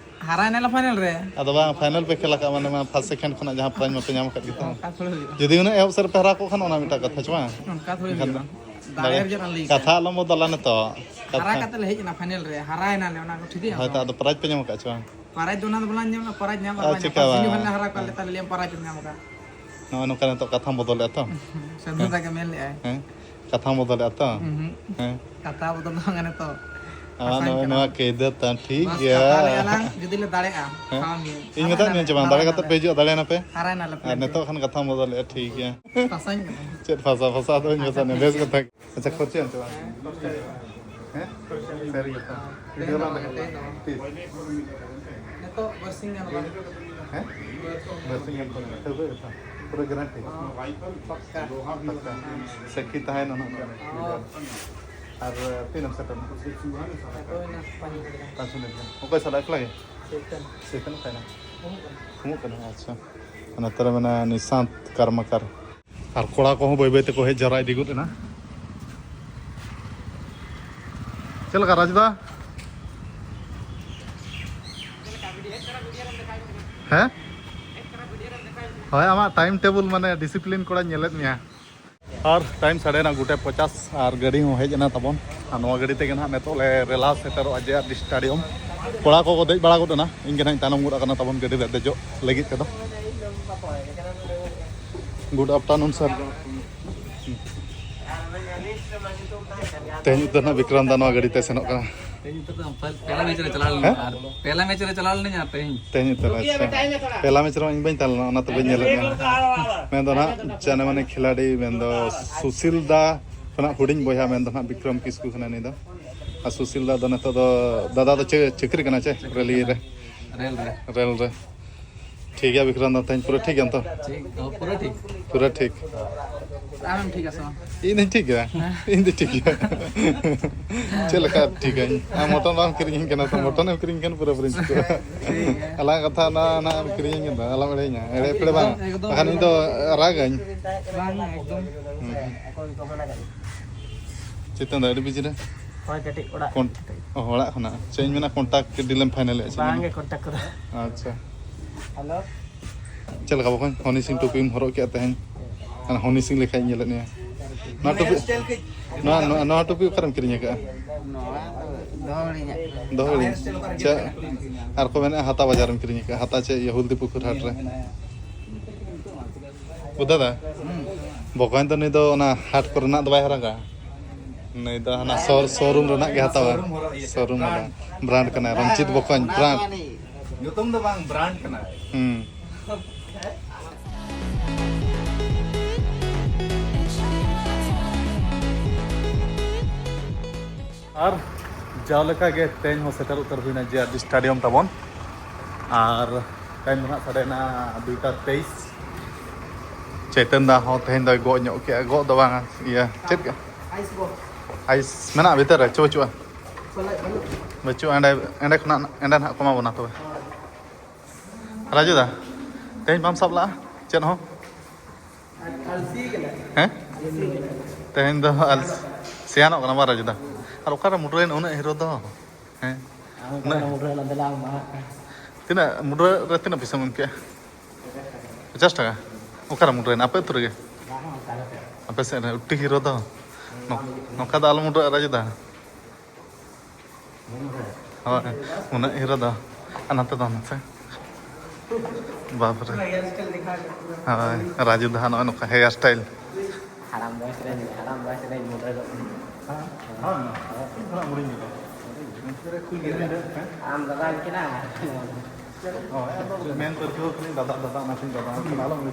ᱦᱟᱨᱟᱭᱮᱱᱟᱞᱮ ᱯᱷᱟᱭᱱᱮᱞ ᱨᱮ᱾ ᱟᱫᱚ ᱵᱟᱝ, ᱯᱷᱟᱭᱱᱮᱞ ᱯᱮ ᱠᱷᱮᱞ ᱟᱠᱟᱫ, ᱢᱟᱱᱮ ᱢᱟ ᱯᱷᱟᱥᱴ ᱥᱮᱠᱮᱱᱰ ᱠᱷᱚᱱᱟᱜ ᱡᱟᱦᱟᱸ ᱯᱨᱟᱭᱤᱡᱽ ᱢᱟᱯᱮ ᱧᱟᱢ ᱟᱠᱟᱫ ᱜᱮ ᱛᱚ᱾ ᱚᱱᱠᱟ ᱛᱷᱚᱲᱤ ᱦᱩᱭᱩᱜᱼᱟ᱾ ᱡᱩᱫᱤ ᱩᱱᱟᱹᱜ ᱮᱦᱚᱵ ᱥᱮᱫ ᱨᱮᱯᱮ ᱦᱟᱨᱟ ᱠᱚᱜ ᱠᱷᱟᱱ, ᱚᱱᱟ ᱢᱤᱫᱴᱟᱝ ᱠᱟᱛᱷᱟ, ᱪᱮ ᱵᱟᱝ? ᱚᱱᱠᱟ ᱛᱷᱚᱲᱤ ᱮᱱᱠᱷᱟᱱ ᱦᱩᱭᱩᱜᱼᱟ᱾ ᱫᱚ ᱫᱟᱲᱮ ᱫᱟᱲᱮ-, ᱨᱮᱭᱟᱜ ᱞᱟᱹᱭ ᱠᱟᱛᱷᱟ ᱠᱟᱱᱟ᱾ ᱟᱞᱚᱢ ᱵᱚᱫᱚᱞᱟ ᱱᱤᱛᱚᱜ᱾ ᱦᱟᱨᱟ ᱠᱟᱛᱷᱟ᱾ ᱠᱟᱛᱮ ᱞᱮ ᱦᱮᱡ ᱮᱱᱟ ᱯᱷᱟᱭᱱᱮᱞ ᱨᱮ, ᱦᱟᱨᱟᱭᱮᱱᱟᱞᱮ, ᱚᱱᱟ ᱠᱚ ᱴᱷᱤᱠ ᱜᱮᱭᱟ ᱦᱳᱭ ᱛᱚ᱾ ᱛᱚ, ᱟᱫᱚ ᱯᱨᱟᱭᱤᱡᱽ ᱯᱮ ᱧᱟᱢ ᱟᱠᱟᱫ ᱪᱮ ᱵᱟᱝ? ᱯᱨᱟᱭᱤᱡᱽ ᱫᱚ ᱚᱱᱟ ᱫᱚ ᱵᱟᱞᱟᱝ ᱧᱟᱢ ᱞᱮᱫᱟ, ᱯᱨᱟᱭᱤᱡᱽ ᱧᱟᱢ ᱟᱨ ᱟᱨ ᱵᱟᱝ ᱪᱮᱠᱟ ᱧᱟᱢ, ᱯᱷᱟᱥ ᱥᱮᱢᱤ ᱵᱟᱝ? ᱯᱷᱟᱭᱱᱮᱞ ᱞᱮ ᱦᱟᱨᱟ ᱠᱚᱣᱟ, ᱦᱮᱸ᱾ ᱞᱮ ᱛᱟᱦᱞᱮ ᱞᱟᱹᱭᱟᱢ ᱯᱨᱟᱭᱤᱡᱽ ᱮᱢ ᱧᱟᱢ ᱟᱠᱟᱫ᱾ ᱱᱚᱜᱼᱚᱭ ᱱᱚᱝᱠᱟ ᱱᱤᱛᱚᱜ ᱠᱟᱛᱷᱟᱢ ᱵᱚᱫᱚᱞᱮᱫᱼᱟ ᱛᱚ? ᱦᱮᱸ, ᱥᱟᱹᱫᱷᱩ ᱦᱮᱸ᱾ ᱫᱟ ᱜᱮ ᱢᱮᱱ ᱞᱮᱫᱼᱟᱭ᱾ ᱦᱮᱸ? ᱠᱟᱛᱷᱟᱢ ᱵᱚᱫᱚᱞᱮᱫᱼᱟ ᱛᱚ? ᱦᱩᱸ, ᱦᱩᱸ᱾ ᱦᱮᱸ᱾ ᱠᱟᱛᱷᱟ ᱵᱚᱫᱚᱞ ᱫᱚ ᱵᱟᱝ ᱠᱟᱱᱟ ᱛᱚ᱾ ᱟᱨ ᱯᱷᱟᱥᱟᱧ ᱱᱚᱜᱼᱚᱭ ᱠᱟᱱᱟ᱾ ᱱᱚᱣᱟ ᱠᱟᱹᱭᱫᱟᱹ ᱛᱟᱢ ᱴᱷᱤᱠ ᱵᱟᱥ, ᱜᱮᱭᱟ᱾ ᱠᱟᱛᱷᱟ ᱞᱟᱹᱭ ᱟᱞᱟᱝ, ᱡᱩᱫᱤ ᱞᱮ ᱫᱟᱲᱮᱜᱼᱟ, ᱦᱮᱸ? ᱠᱷᱟᱣᱟᱣ ᱢᱮᱭᱟᱹᱧ᱾ ᱤᱧ ᱢᱮᱛᱟᱫ ᱢᱮᱭᱟ ᱪᱮ ᱵᱟᱝ, ᱫᱟᱲᱮ ᱦᱟᱨᱟᱭᱮᱱᱟᱞᱮ᱾ ᱠᱟᱛᱮ ᱯᱮ ᱦᱤᱡᱩᱜᱼᱟ, ᱫᱟᱲᱮᱭᱟᱱᱟ ᱯᱮ? ᱦᱟᱨᱟᱭᱮᱱᱟᱞᱮ ᱟᱨ ᱯᱷᱟᱭᱱᱮᱞ ᱨᱮ᱾ ᱱᱤᱛᱚᱜ ᱠᱷᱟᱱ ᱠᱟᱛᱷᱟᱢ ᱵᱚᱫᱚᱞᱮᱫᱼᱟ, ᱴᱷᱤᱠ ᱜᱮᱭᱟ᱾ ᱯᱷᱟᱥᱟᱧ ᱠᱟᱱᱟ᱾ ᱪᱮᱫ ᱯᱷᱟᱥᱟ? ᱯᱷᱟᱥᱟ ᱫᱚ ᱵᱟᱹᱧ ᱯᱷᱟᱥᱟ ᱱᱟ, ᱵᱮᱥ ᱠᱟᱛᱷᱟ᱾ ᱟᱪᱪᱷᱟ, ᱠᱷᱚᱨᱪᱟ ᱮᱱ ᱛᱟᱢᱟ? ᱦᱮᱸ? ᱥᱟᱹᱨᱤ ᱠᱟᱛᱷᱟ᱾ ᱛᱮᱦᱮᱧ ᱫᱚ ᱵᱟᱝ, ᱛᱮᱦᱮᱧ ᱫᱚ ᱵᱟᱝ᱾ ᱛᱤᱥ? ᱱᱤᱛᱚᱜ ᱵᱟᱨᱥᱤᱧ ᱜᱟᱱ ᱵᱟᱝ᱾ ᱦᱮᱸ? ᱵᱟᱨᱥᱤᱧ ᱜᱟᱱ ᱠᱷᱚᱱ ᱴᱷᱟᱹᱣᱠᱟᱹ ᱠᱟᱛᱷᱟ᱾ ᱯᱩᱨᱟᱹ ᱜᱮᱨᱮᱱᱴᱤ? ᱯᱟᱠᱠᱟ᱾ ᱯᱟᱠᱠᱟ᱾ ᱥᱟᱹᱠᱷᱤ ᱛᱟᱦᱮᱱ ᱚᱱᱟ ᱠᱚᱨᱮ᱾ ᱦᱚᱸ᱾ ᱟᱨ ᱛᱤᱱᱟᱹᱜ ᱮᱢ ᱥᱮᱴᱮᱨ ᱮᱱᱟ? ᱦᱩᱭᱱᱟ ᱯᱟᱸᱪ ᱢᱤᱱᱤᱴ ᱜᱟᱱ᱾ ᱯᱟᱸᱪ ᱢᱤᱱᱤᱴ ᱜᱟᱱ᱾ ᱚᱠᱚᱭ ᱥᱟᱞᱟᱜ, ᱮᱠᱞᱟ ᱜᱮ? ᱥᱮᱛᱟᱱ᱾ ᱥᱮᱛᱟᱱ ᱚᱠᱟᱭᱮᱱᱟ? ᱩᱢᱩᱜ ᱠᱟᱱᱟ᱾ ᱩᱢᱩᱜ ᱠᱟᱱᱟ, ᱟᱪᱪᱷᱟ᱾ ᱱᱚᱛᱮ ᱨᱮ ᱢᱮᱱᱟᱭᱟ ᱱᱤᱥᱟᱱᱛ ᱠᱟᱨᱢᱟᱠᱟᱨ᱾ ᱟᱨ ᱠᱚᱲᱟ ᱠᱚᱦᱚᱸ ᱵᱟᱹᱭ ᱵᱟᱹᱭ ᱛᱮᱠᱚ ᱦᱮᱡ ᱡᱟᱣᱨᱟ ᱤᱫᱤ ᱜᱚᱫ ᱮᱱᱟ᱾ ᱪᱮᱫ ᱞᱮᱠᱟ ᱨᱟᱡᱽᱫᱟ? ᱦᱮᱸ? ᱦᱳᱭ, ᱟᱢᱟᱜ ᱴᱟᱭᱤᱢ ᱴᱮᱵᱚᱞ ᱢᱟᱱᱮ ᱰᱤᱥᱤᱯᱞᱤᱱ ᱠᱚᱲᱟᱧ ᱧᱮᱞᱮᱫ ᱢᱮᱭᱟ᱾ ᱟᱨ ᱴᱟᱭᱤᱢ ᱥᱟᱰᱮᱭᱮᱱᱟ ᱜᱚᱴᱟ ᱯᱚᱪᱟᱥ, ᱟᱨ ᱜᱟᱹᱰᱤ ᱦᱚᱸ ᱦᱮᱡ ᱮᱱᱟ ᱛᱟᱵᱚᱱ᱾ ᱟᱨ ᱱᱚᱣᱟ ᱜᱟᱹᱰᱤ ᱛᱮᱜᱮ ᱱᱟᱦᱟᱜ ᱱᱤᱛᱚᱜ ᱞᱮ ᱨᱮᱞᱟ ᱥᱮᱴᱮᱨᱚᱜᱼᱟ ᱡᱮ ᱟᱨ ᱰᱤ ᱥᱴᱮᱰᱤᱭᱟᱢ᱾ ᱠᱚᱲᱟ ᱠᱚᱠᱚ ᱫᱮᱡ ᱵᱟᱲᱟ ᱜᱚᱫ ᱮᱱᱟ, ᱤᱧ ᱜᱮ ᱱᱟᱦᱟᱜ ᱤᱧ ᱛᱟᱭᱱᱚᱢ ᱜᱚᱫ ᱟᱠᱟᱱᱟ ᱛᱟᱵᱚᱱ ᱜᱟᱹᱰᱤ ᱨᱮ ᱫᱮᱡᱚᱜ ᱞᱟᱹᱜᱤᱫ ᱛᱮᱫᱚ᱾ Good afternoon, sir. ᱛᱮᱦᱮᱧ ᱩᱛᱟᱹᱨ ᱱᱟᱦᱟᱜ ᱵᱤᱠᱨᱚᱢ ᱫᱟ ᱱᱚᱣᱟ ᱜᱟᱹᱰᱤ ᱛᱮ ᱥᱮᱱᱚᱜ ᱠᱟᱱᱟ᱾ ᱛᱮᱦᱮᱧ ᱩᱛᱟᱹᱨ ᱫᱚ ᱯᱮ-, ᱯᱮᱦᱞᱟ ᱢᱮᱪ ᱨᱮ ᱪᱟᱞᱟᱣ ᱞᱮᱱᱟ ᱦᱮᱸ? ᱟᱨ ᱯᱮᱦᱞᱟ ᱢᱮᱪ ᱨᱮ ᱪᱟᱞᱟᱣ ᱞᱮᱱᱟᱹᱧ ᱟᱨ ᱛᱮᱦᱮᱧ᱾ ᱛᱮᱦᱮᱧ ᱩᱛᱟᱹᱨ, ᱟᱪᱪᱷᱟ᱾ ᱯᱮᱦᱞᱟ ᱢᱮᱪ ᱨᱮᱢᱟ ᱤᱧ ᱵᱟᱹᱧ ᱛᱟᱦᱮᱸ ᱞᱮᱱᱟ, ᱚᱱᱟᱛᱮ ᱵᱟᱹᱧ ᱧᱮᱞ ᱞᱮᱫ ᱢᱮᱭᱟ᱾ ᱢᱮᱱᱫᱚ ᱱᱟᱦᱟᱜ ᱡᱟᱱᱮ ᱢᱟᱱᱮ ᱠᱷᱤᱞᱟᱲᱤ, ᱢᱮᱱᱫᱚ ᱥᱩᱥᱤᱞ ᱫᱟ ᱠᱷᱚᱱᱟᱜ ᱦᱩᱰᱤᱧ ᱵᱚᱭᱦᱟ, ᱢᱮᱱᱫᱚ ᱱᱟᱦᱟᱜ ᱵᱤᱠᱨᱚᱢ ᱠᱤᱥᱠᱩ ᱠᱟᱱᱟᱭ ᱱᱩᱭ ᱫᱚ᱾ ᱟᱨ ᱥᱩᱥᱤᱞ ᱫᱟ ᱫᱚ ᱱᱤᱛᱚᱜ ᱫᱚ, ᱫᱟᱫᱟ ᱫᱚ ᱪᱮᱫ ᱪᱟᱹᱠᱨᱤ ᱠᱟᱱᱟ ᱪᱮ? ᱨᱮᱞ ᱨᱮ᱾ ᱨᱮᱞ ᱨᱮ᱾ ᱨᱮᱞ ᱨᱮ᱾ ᱴᱷᱤᱠ ᱜᱮᱭᱟ ᱵᱤᱠᱨᱚᱢ ᱫᱟ, ᱛᱮᱦᱮᱧ ᱯᱩᱨᱟᱹ ᱴᱷᱤᱠ ᱜᱮᱭᱟᱢ ᱛᱚ? ᱴᱷᱤᱠ, ᱚ, ᱯᱩᱨᱟᱹ ᱴᱷᱤᱠ᱾ ᱯᱩᱨᱟᱹ ᱴᱷᱤᱠ᱾ ᱟᱢᱮᱢ ᱴᱷᱤᱠᱟ ᱥᱮ ᱵᱟᱝ? ᱤᱧ ᱫᱚᱧ ᱴᱷᱤᱠ ᱜᱮᱭᱟ᱾ ᱦᱮᱸ᱾ ᱤᱧ ᱫᱚ ᱴᱷᱤᱠ ᱜᱮᱭᱟ᱾ ᱪᱮᱫ ᱞᱮᱠᱟ ᱴᱷᱤᱠᱟᱹᱧ? ᱟᱢ ᱢᱚᱴᱚᱱ ᱵᱟᱢ ᱠᱤᱨᱤᱧ ᱠᱟᱱᱟ ᱛᱚ, ᱢᱚᱴᱚᱱ ᱮᱢ ᱠᱤᱨᱤᱧ ᱠᱷᱟᱱ ᱯᱩᱨᱟᱹ ᱯᱩᱨᱤᱧ ᱴᱷᱤᱠᱟ᱾ ᱴᱷᱤᱠ ᱜᱮᱭᱟ᱾ ᱟᱞᱟᱝ ᱠᱟᱛᱷᱟ ᱚᱱᱟ, ᱚᱱᱟ ᱮᱢ ᱠᱤᱨᱤᱧ ᱠᱟᱱᱟ, ᱟᱞᱚᱢ ᱮᱲᱮᱧᱟ᱾ ᱮᱲᱮ ᱯᱮᱲᱮ ᱵᱟᱝ᱾ ᱮᱠᱫᱚᱢ, ᱵᱟᱠᱷᱟᱱ ᱤᱧ ᱫᱚ ᱨᱟᱜᱟᱹᱧ᱾ ᱵᱟᱝ, ᱮᱠᱫᱚᱢ᱾ ᱦᱩᱸ᱾ ᱪᱮᱛᱟᱱ ᱫᱚ ᱟᱹᱰᱤ ᱵᱤᱡᱤ ᱨᱮ? ᱦᱳᱭ, ᱠᱟᱹᱴᱤᱡ ᱚᱲᱟᱜ ᱠᱚᱱ-, ᱠᱟᱹᱴᱤᱡ᱾ ᱚ, ᱚᱲᱟᱜ ᱠᱷᱚᱱᱟᱜ᱾ ᱪᱮᱫ ᱤᱧ ᱢᱮᱱᱟ, ᱠᱚᱱᱴᱟᱠᱴ ᱰᱤᱞᱮᱢ ᱯᱷᱟᱭᱱᱟᱞ ᱮᱫᱼᱟ ᱪᱮᱫ ᱵᱟᱝ ᱢᱮᱱᱟ? ᱜᱮ, ᱠᱚᱱᱴᱟᱠᱴ ᱠᱚᱫᱚ᱾ ᱟᱪᱪᱷᱟ᱾ ᱦᱮᱞᱳ᱾ ᱪᱮᱫ ᱞᱮᱠᱟ ᱵᱚᱠᱚᱧ? ᱦᱚᱱᱤ ᱥᱤᱝ ᱴᱩᱯᱤᱢ ᱦᱚᱨᱚᱜ ᱠᱮᱫᱼᱟ ᱛᱮᱦᱮᱧ? ᱦᱟᱱᱟ ᱦᱚᱱᱤ ᱥᱤᱝ ᱞᱮᱠᱟᱧ ᱧᱮᱞᱮᱫ ᱢᱮᱭᱟ᱾ ᱱᱚᱣᱟ ᱴᱩᱯᱤ, ᱱᱚᱣᱟ, ᱱᱚᱣᱟ, ᱱᱚᱣᱟ ᱴᱩᱯᱤ ᱚᱠᱟᱨᱮᱢ ᱠᱤᱨᱤᱧ ᱟᱠᱟᱫᱼᱟ? ᱱᱚᱣᱟ ᱫᱚ ᱫᱚᱦᱚ ᱦᱤᱲᱤᱧᱟᱜ ᱠᱟᱱᱟ᱾ ᱫᱚᱦᱚ ᱦᱤᱲᱤᱧ? ᱪᱮᱫ? ᱟᱨ ᱠᱚ ᱢᱮᱱᱮᱫᱼᱟ ᱦᱟᱛᱟ ᱵᱟᱡᱟᱨᱮᱢ ᱠᱤᱨᱤᱧ ᱟᱠᱟᱫᱼᱟ᱾ ᱦᱟᱛᱟ ᱪᱮᱫ ᱤᱭᱟᱹ ᱦᱩᱞᱫᱤ ᱯᱩᱠᱩᱨ ᱦᱟᱴ ᱨᱮ? ᱵᱩᱫᱷᱟᱹ ᱫᱟ? ᱦᱩᱸ᱾ ᱵᱚᱠᱚᱧ ᱫᱚ ᱱᱩᱭ ᱫᱚ ᱚᱱᱟ ᱦᱟᱴ ᱠᱚᱨᱮᱱᱟᱜ ᱫᱚ ᱵᱟᱭ ᱦᱚᱨᱚᱜᱟ᱾ ᱱᱩᱭ ᱫᱚ ᱦᱟᱱᱟ ᱥᱳ-, ᱥᱳᱨᱩᱢ ᱨᱮᱱᱟᱜ ᱜᱮ ᱦᱟᱛᱟᱣᱟ᱾ ᱥᱳᱨᱩᱢ ᱦᱚᱨᱚᱜ ᱤᱭᱟᱹ ᱥᱳᱨᱩᱢ ᱵᱨᱟᱱᱰ᱾ ᱦᱚᱨᱚᱜ᱾ ᱵᱨᱟᱱᱰ ᱠᱟᱱᱟᱭ, ᱨᱚᱧᱡᱤᱛ ᱵᱚᱠᱚᱧ ᱵᱨᱟᱱᱰ᱾ ᱧᱩᱛᱩᱢ ᱫᱚ ᱵᱟᱝ, ᱵᱨᱟᱱᱰ ᱠᱟᱱᱟᱭ᱾ ᱦᱩᱸ᱾ ᱟᱨ ᱡᱟᱣ ᱞᱮᱠᱟ ᱜᱮ ᱛᱮᱦᱮᱧ ᱦᱚᱸ ᱥᱮᱴᱮᱨ ᱩᱛᱟᱹᱨ ᱦᱩᱭᱱᱟ ᱡᱮ ᱟᱨ ᱰᱤ ᱥᱴᱮᱰᱤᱭᱟᱢ ᱛᱟᱵᱚᱱ᱾ ᱟᱨ ᱴᱟᱭᱤᱢ ᱫᱚ ᱱᱟᱦᱟᱜ ᱥᱟᱰᱮᱭᱮᱱᱟ ᱫᱩᱭᱴᱟ ᱛᱮᱭᱤᱥ᱾ ᱪᱮᱛᱚᱱ ᱫᱟ ᱦᱚᱸ ᱛᱮᱦᱮᱧ ᱫᱚᱭ ᱜᱚᱜ ᱧᱚᱜ ᱠᱮᱜᱼᱟ, ᱜᱚᱜ ᱫᱚ ᱵᱟᱝᱟ, ᱤᱭᱟᱹ ᱪᱮᱫ ᱠᱮᱜᱼᱟ? ᱟᱭᱤᱥ ᱵᱚ᱾ ᱟᱭᱤᱥ ᱢᱮᱱᱟᱜᱼᱟ ᱵᱷᱤᱛᱟᱹᱨ ᱨᱮ? ᱪᱚ ᱵᱟᱹᱪᱩᱜᱼᱟ? ᱵᱟᱹᱱᱩᱜ᱾ ᱵᱟᱹᱪᱩᱜᱼᱟ, ᱮᱸᱰᱮ, ᱮᱸᱰᱮ ᱠᱷᱚᱱᱟᱜ, ᱮᱸᱰᱮ ᱱᱟᱦᱟᱜ ᱠᱚ ᱮᱢᱟ ᱵᱚᱱᱟ ᱛᱚᱵᱮ᱾ ᱨᱟᱡᱩ ᱫᱟ, ᱛᱮᱦᱮᱧ ᱵᱟᱢ ᱥᱟᱵ ᱞᱟᱜᱼᱟ ᱪᱮᱫ ᱦᱚᱸ? ᱟᱞᱥᱤ ᱠᱟᱱᱟ᱾ ᱦᱮᱸ? ᱟᱞᱥᱤ ᱠᱟᱱᱟ᱾ ᱛᱮᱦᱮᱧ ᱫᱚ ᱟᱞᱥᱤ, ᱥᱮᱭᱟᱱᱚᱜ ᱠᱟᱱᱟ ᱵᱟᱝ ᱨᱟᱡᱩ ᱫᱟ? ᱟᱨ ᱚᱠᱟᱨᱮ ᱢᱩᱰᱨᱟᱹᱭᱮᱱ ᱩᱱᱟᱹᱜ ᱦᱤᱨᱳ ᱫᱚ? ᱦᱮᱸ? ᱟᱢ ᱩᱱᱟᱹᱜ ᱚᱠᱟᱨᱮ ᱢᱩᱰᱨᱟᱹ ᱞᱟᱸᱫᱟ ᱞᱟᱝ ᱮᱢᱟᱦᱟᱜ ᱠᱟᱱ? ᱛᱤᱱᱟᱹᱜ ᱢᱩᱰᱨᱟᱹ ᱨᱮ ᱛᱤᱱᱟᱹᱜ ᱯᱚᱭᱥᱟᱢ ᱮᱢ ᱠᱮᱜᱼᱟ? ᱯᱚᱪᱟᱥ ᱴᱟᱠᱟ᱾ ᱚᱠᱟᱨᱮ ᱢᱩᱰᱨᱟᱹᱭᱮᱱᱟ? ᱟᱯᱮ ᱟᱹᱛᱩ ᱨᱮᱜᱮ? ᱵᱟᱝ, ᱚᱱᱠᱟ ᱫᱚ ᱪᱮᱫ? ᱟᱯᱮ ᱥᱮᱫ ᱨᱮ ᱩᱴᱤ ᱦᱤᱨᱳ ᱫᱚ᱾ ᱱᱚ-, ᱱᱚᱝᱠᱟ ᱫᱚ ᱟᱞᱚ ᱢᱩᱰᱨᱟᱹᱜᱼᱟ ᱨᱟᱡᱩ ᱫᱟ᱾ ᱦᱳᱭ, ᱩᱱᱟᱹᱜ ᱦᱤᱨᱳ ᱫᱚ᱾ ᱟᱨ ᱱᱚᱛᱮ ᱫᱚ ᱱᱚᱛᱮ᱾ ᱵᱟᱯ ᱨᱮ᱾ ᱦᱳᱭ, ᱨᱟᱡᱩ ᱫᱟ ᱱᱚᱜᱼᱚᱭ ᱱᱚᱝᱠᱟ ᱦᱮᱭᱟᱨ ᱥᱴᱟᱭᱤᱞ᱾ ᱦᱟᱲᱟᱢ ᱵᱚᱭᱮᱥ ᱨᱮ, ᱦᱟᱲᱟᱢ ᱵᱚᱭᱮᱥ ᱨᱮ ᱢᱩᱰᱨᱟᱹ ᱫᱚ᱾ ᱟᱢ ᱫᱟᱫᱟ ᱠᱟᱱᱟ᱾ ᱦᱳᱭ, ᱟᱫᱚ ᱢᱮᱱ ᱯᱟᱹᱨᱠᱟᱹᱣ ᱠᱟᱹᱱᱟᱹᱧ ᱫᱟᱫᱟ, ᱫᱟᱫᱟ, ᱚᱱᱟᱛᱤᱧ ᱫᱟᱫᱟ ᱠᱟᱱᱟ, ᱟᱞᱚᱢ ᱞᱟᱹᱭ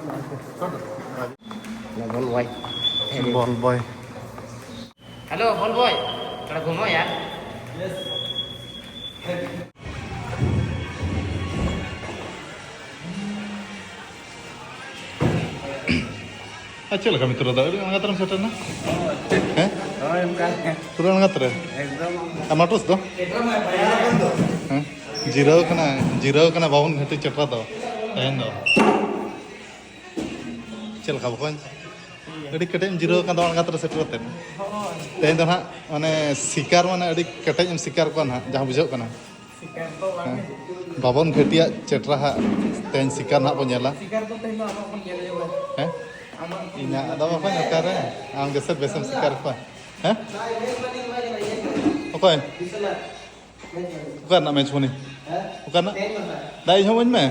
ᱠᱷᱟᱱ᱾ ᱵᱚᱞ ᱵᱚᱭ᱾ ᱵᱚᱞ ᱵᱚᱭ᱾ हेलो बोल बॉय, थोड़ा घूमो यार। ᱟᱨ ᱪᱮᱫ ᱞᱮᱠᱟ ᱢᱤᱛᱨᱚ ᱫᱟ, ᱟᱹᱰᱤ ᱟᱬᱜᱟᱛ ᱨᱮᱢ ᱥᱮᱴᱮᱨ ᱮᱱᱟ? ᱦᱮᱸ? ᱦᱳᱭ, ᱚᱱᱠᱟ ᱜᱮ᱾ ᱯᱩᱨᱟᱹ ᱟᱬᱜᱟᱛ ᱨᱮ? ᱮᱠᱫᱚᱢ᱾ ᱟᱨ ᱢᱟᱴᱩᱥ ᱫᱚ? ᱦᱮᱸ? ᱡᱤᱨᱟᱹᱣ ᱠᱟᱱᱟ, ᱡᱤᱨᱟᱹᱣ ᱠᱟᱱᱟ ᱵᱟᱵᱚᱱ ᱜᱷᱟᱹᱴᱤ ᱪᱮᱴᱨᱟ ᱫᱚ ᱛᱮᱦᱮᱧ ᱫᱚ᱾ ᱪᱮᱫ ᱞᱮᱠᱟ ᱵᱚᱠᱚᱧ? ᱟᱹᱰᱤ ᱠᱮᱴᱮᱡ ᱮᱢ ᱡᱤᱨᱟᱹᱣ ᱟᱠᱟᱱ ᱫᱚ ᱟᱬᱜᱟᱛ ᱨᱮ ᱥᱮᱴᱮᱨ ᱠᱟᱛᱮᱫ᱾ ᱛᱮᱦᱮᱧ ᱫᱚ ᱱᱟᱦᱟᱜ ᱢᱟᱱᱮ ᱥᱤᱠᱟᱨ ᱢᱟᱱᱮ ᱟᱹᱰᱤ ᱠᱮᱴᱮᱡ ᱮᱢ ᱥᱤᱠᱟᱨ ᱠᱚᱣᱟ ᱱᱟᱦᱟᱜ, ᱡᱟᱦᱟᱸ ᱵᱩᱡᱷᱟᱹᱜ ᱠᱟᱱᱟ᱾ ᱦᱮᱸ᱾ ᱵᱟᱵᱚᱱ ᱜᱷᱟᱹᱴᱤᱭᱟᱜ ᱪᱮᱴᱨᱟ ᱦᱟᱸᱜ ᱛᱮᱦᱮᱧ ᱥᱤᱠᱟᱨ ᱱᱟᱦᱟᱜ ᱵᱚᱱ ᱧᱮᱞᱟ᱾ ᱦᱮᱸ? ᱤᱧᱟᱹᱜ ᱫᱚ ᱵᱚᱠᱚᱧ ᱚᱠᱟᱨᱮ? ᱟᱢ ᱜᱮᱥᱮ ᱵᱮᱥᱮᱢ ᱥᱤᱠᱟᱨ ᱠᱚᱣᱟ᱾ ᱦᱮᱸ? ᱚᱠᱚᱭ? ᱚᱠᱟ ᱨᱮᱱᱟᱜ ᱢᱮᱪ ᱢᱚᱱᱤ? ᱚᱠᱟ ᱨᱮᱱᱟᱜ? ᱫᱟ, ᱤᱧ ᱦᱚᱸ ᱤᱢᱟᱹᱧ ᱢᱮ᱾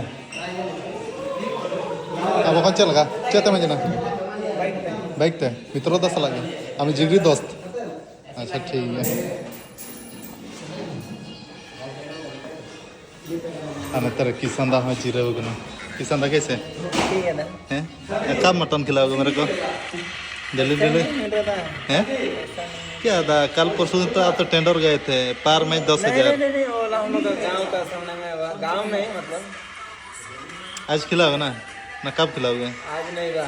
ᱟᱵᱚ ᱠᱷᱚᱱ ᱪᱮᱫ ᱞᱮᱠᱟ? ᱪᱮᱫ ᱛᱮᱢ ᱦᱮᱡ ᱮᱱᱟ? ᱵᱟᱭᱤᱠ ᱛᱮ? ᱢᱤᱛᱨᱚ ᱫᱟ ᱥᱟᱞᱟᱜ ᱜᱮ? ᱟᱢ ᱡᱤᱜᱽᱨᱤ ᱫᱳᱥᱛ? ᱟᱪᱪᱷᱟ, ᱴᱷᱤᱠ ᱜᱮᱭᱟ᱾ ᱟᱨ ᱱᱚᱛᱮ ᱨᱮ ᱠᱤᱥᱟᱱ ᱫᱟ ᱦᱚᱸᱭ ᱡᱤᱨᱟᱹᱣ ᱠᱟᱱᱟ᱾ ᱠᱤᱥᱟᱱ ᱫᱟ ᱠᱮᱥᱮ? ᱴᱷᱤᱠ ᱜᱮᱭᱟ ᱫᱟ᱾ ᱦᱮᱸ? ᱠᱟᱵ ᱢᱚᱴᱚᱱ ᱠᱷᱤᱞᱟᱣ ᱠᱚ ᱢᱮᱨᱮ ᱠᱚ? ᱡᱟᱹᱞᱤ ᱵᱮᱞᱤ? ᱦᱮᱸ? क्या था, कल परसों दिन तो आप तो टेंडर गए थे, पर मैच दस नहीं, हजार। नहीं, नहीं, नहीं, वो हम लोग गाँव का सामने में हुआ, गाँव में ही, मतलब। आज खिलाओगे ना? ना, कब खिलाओगे? आज नहीं बा।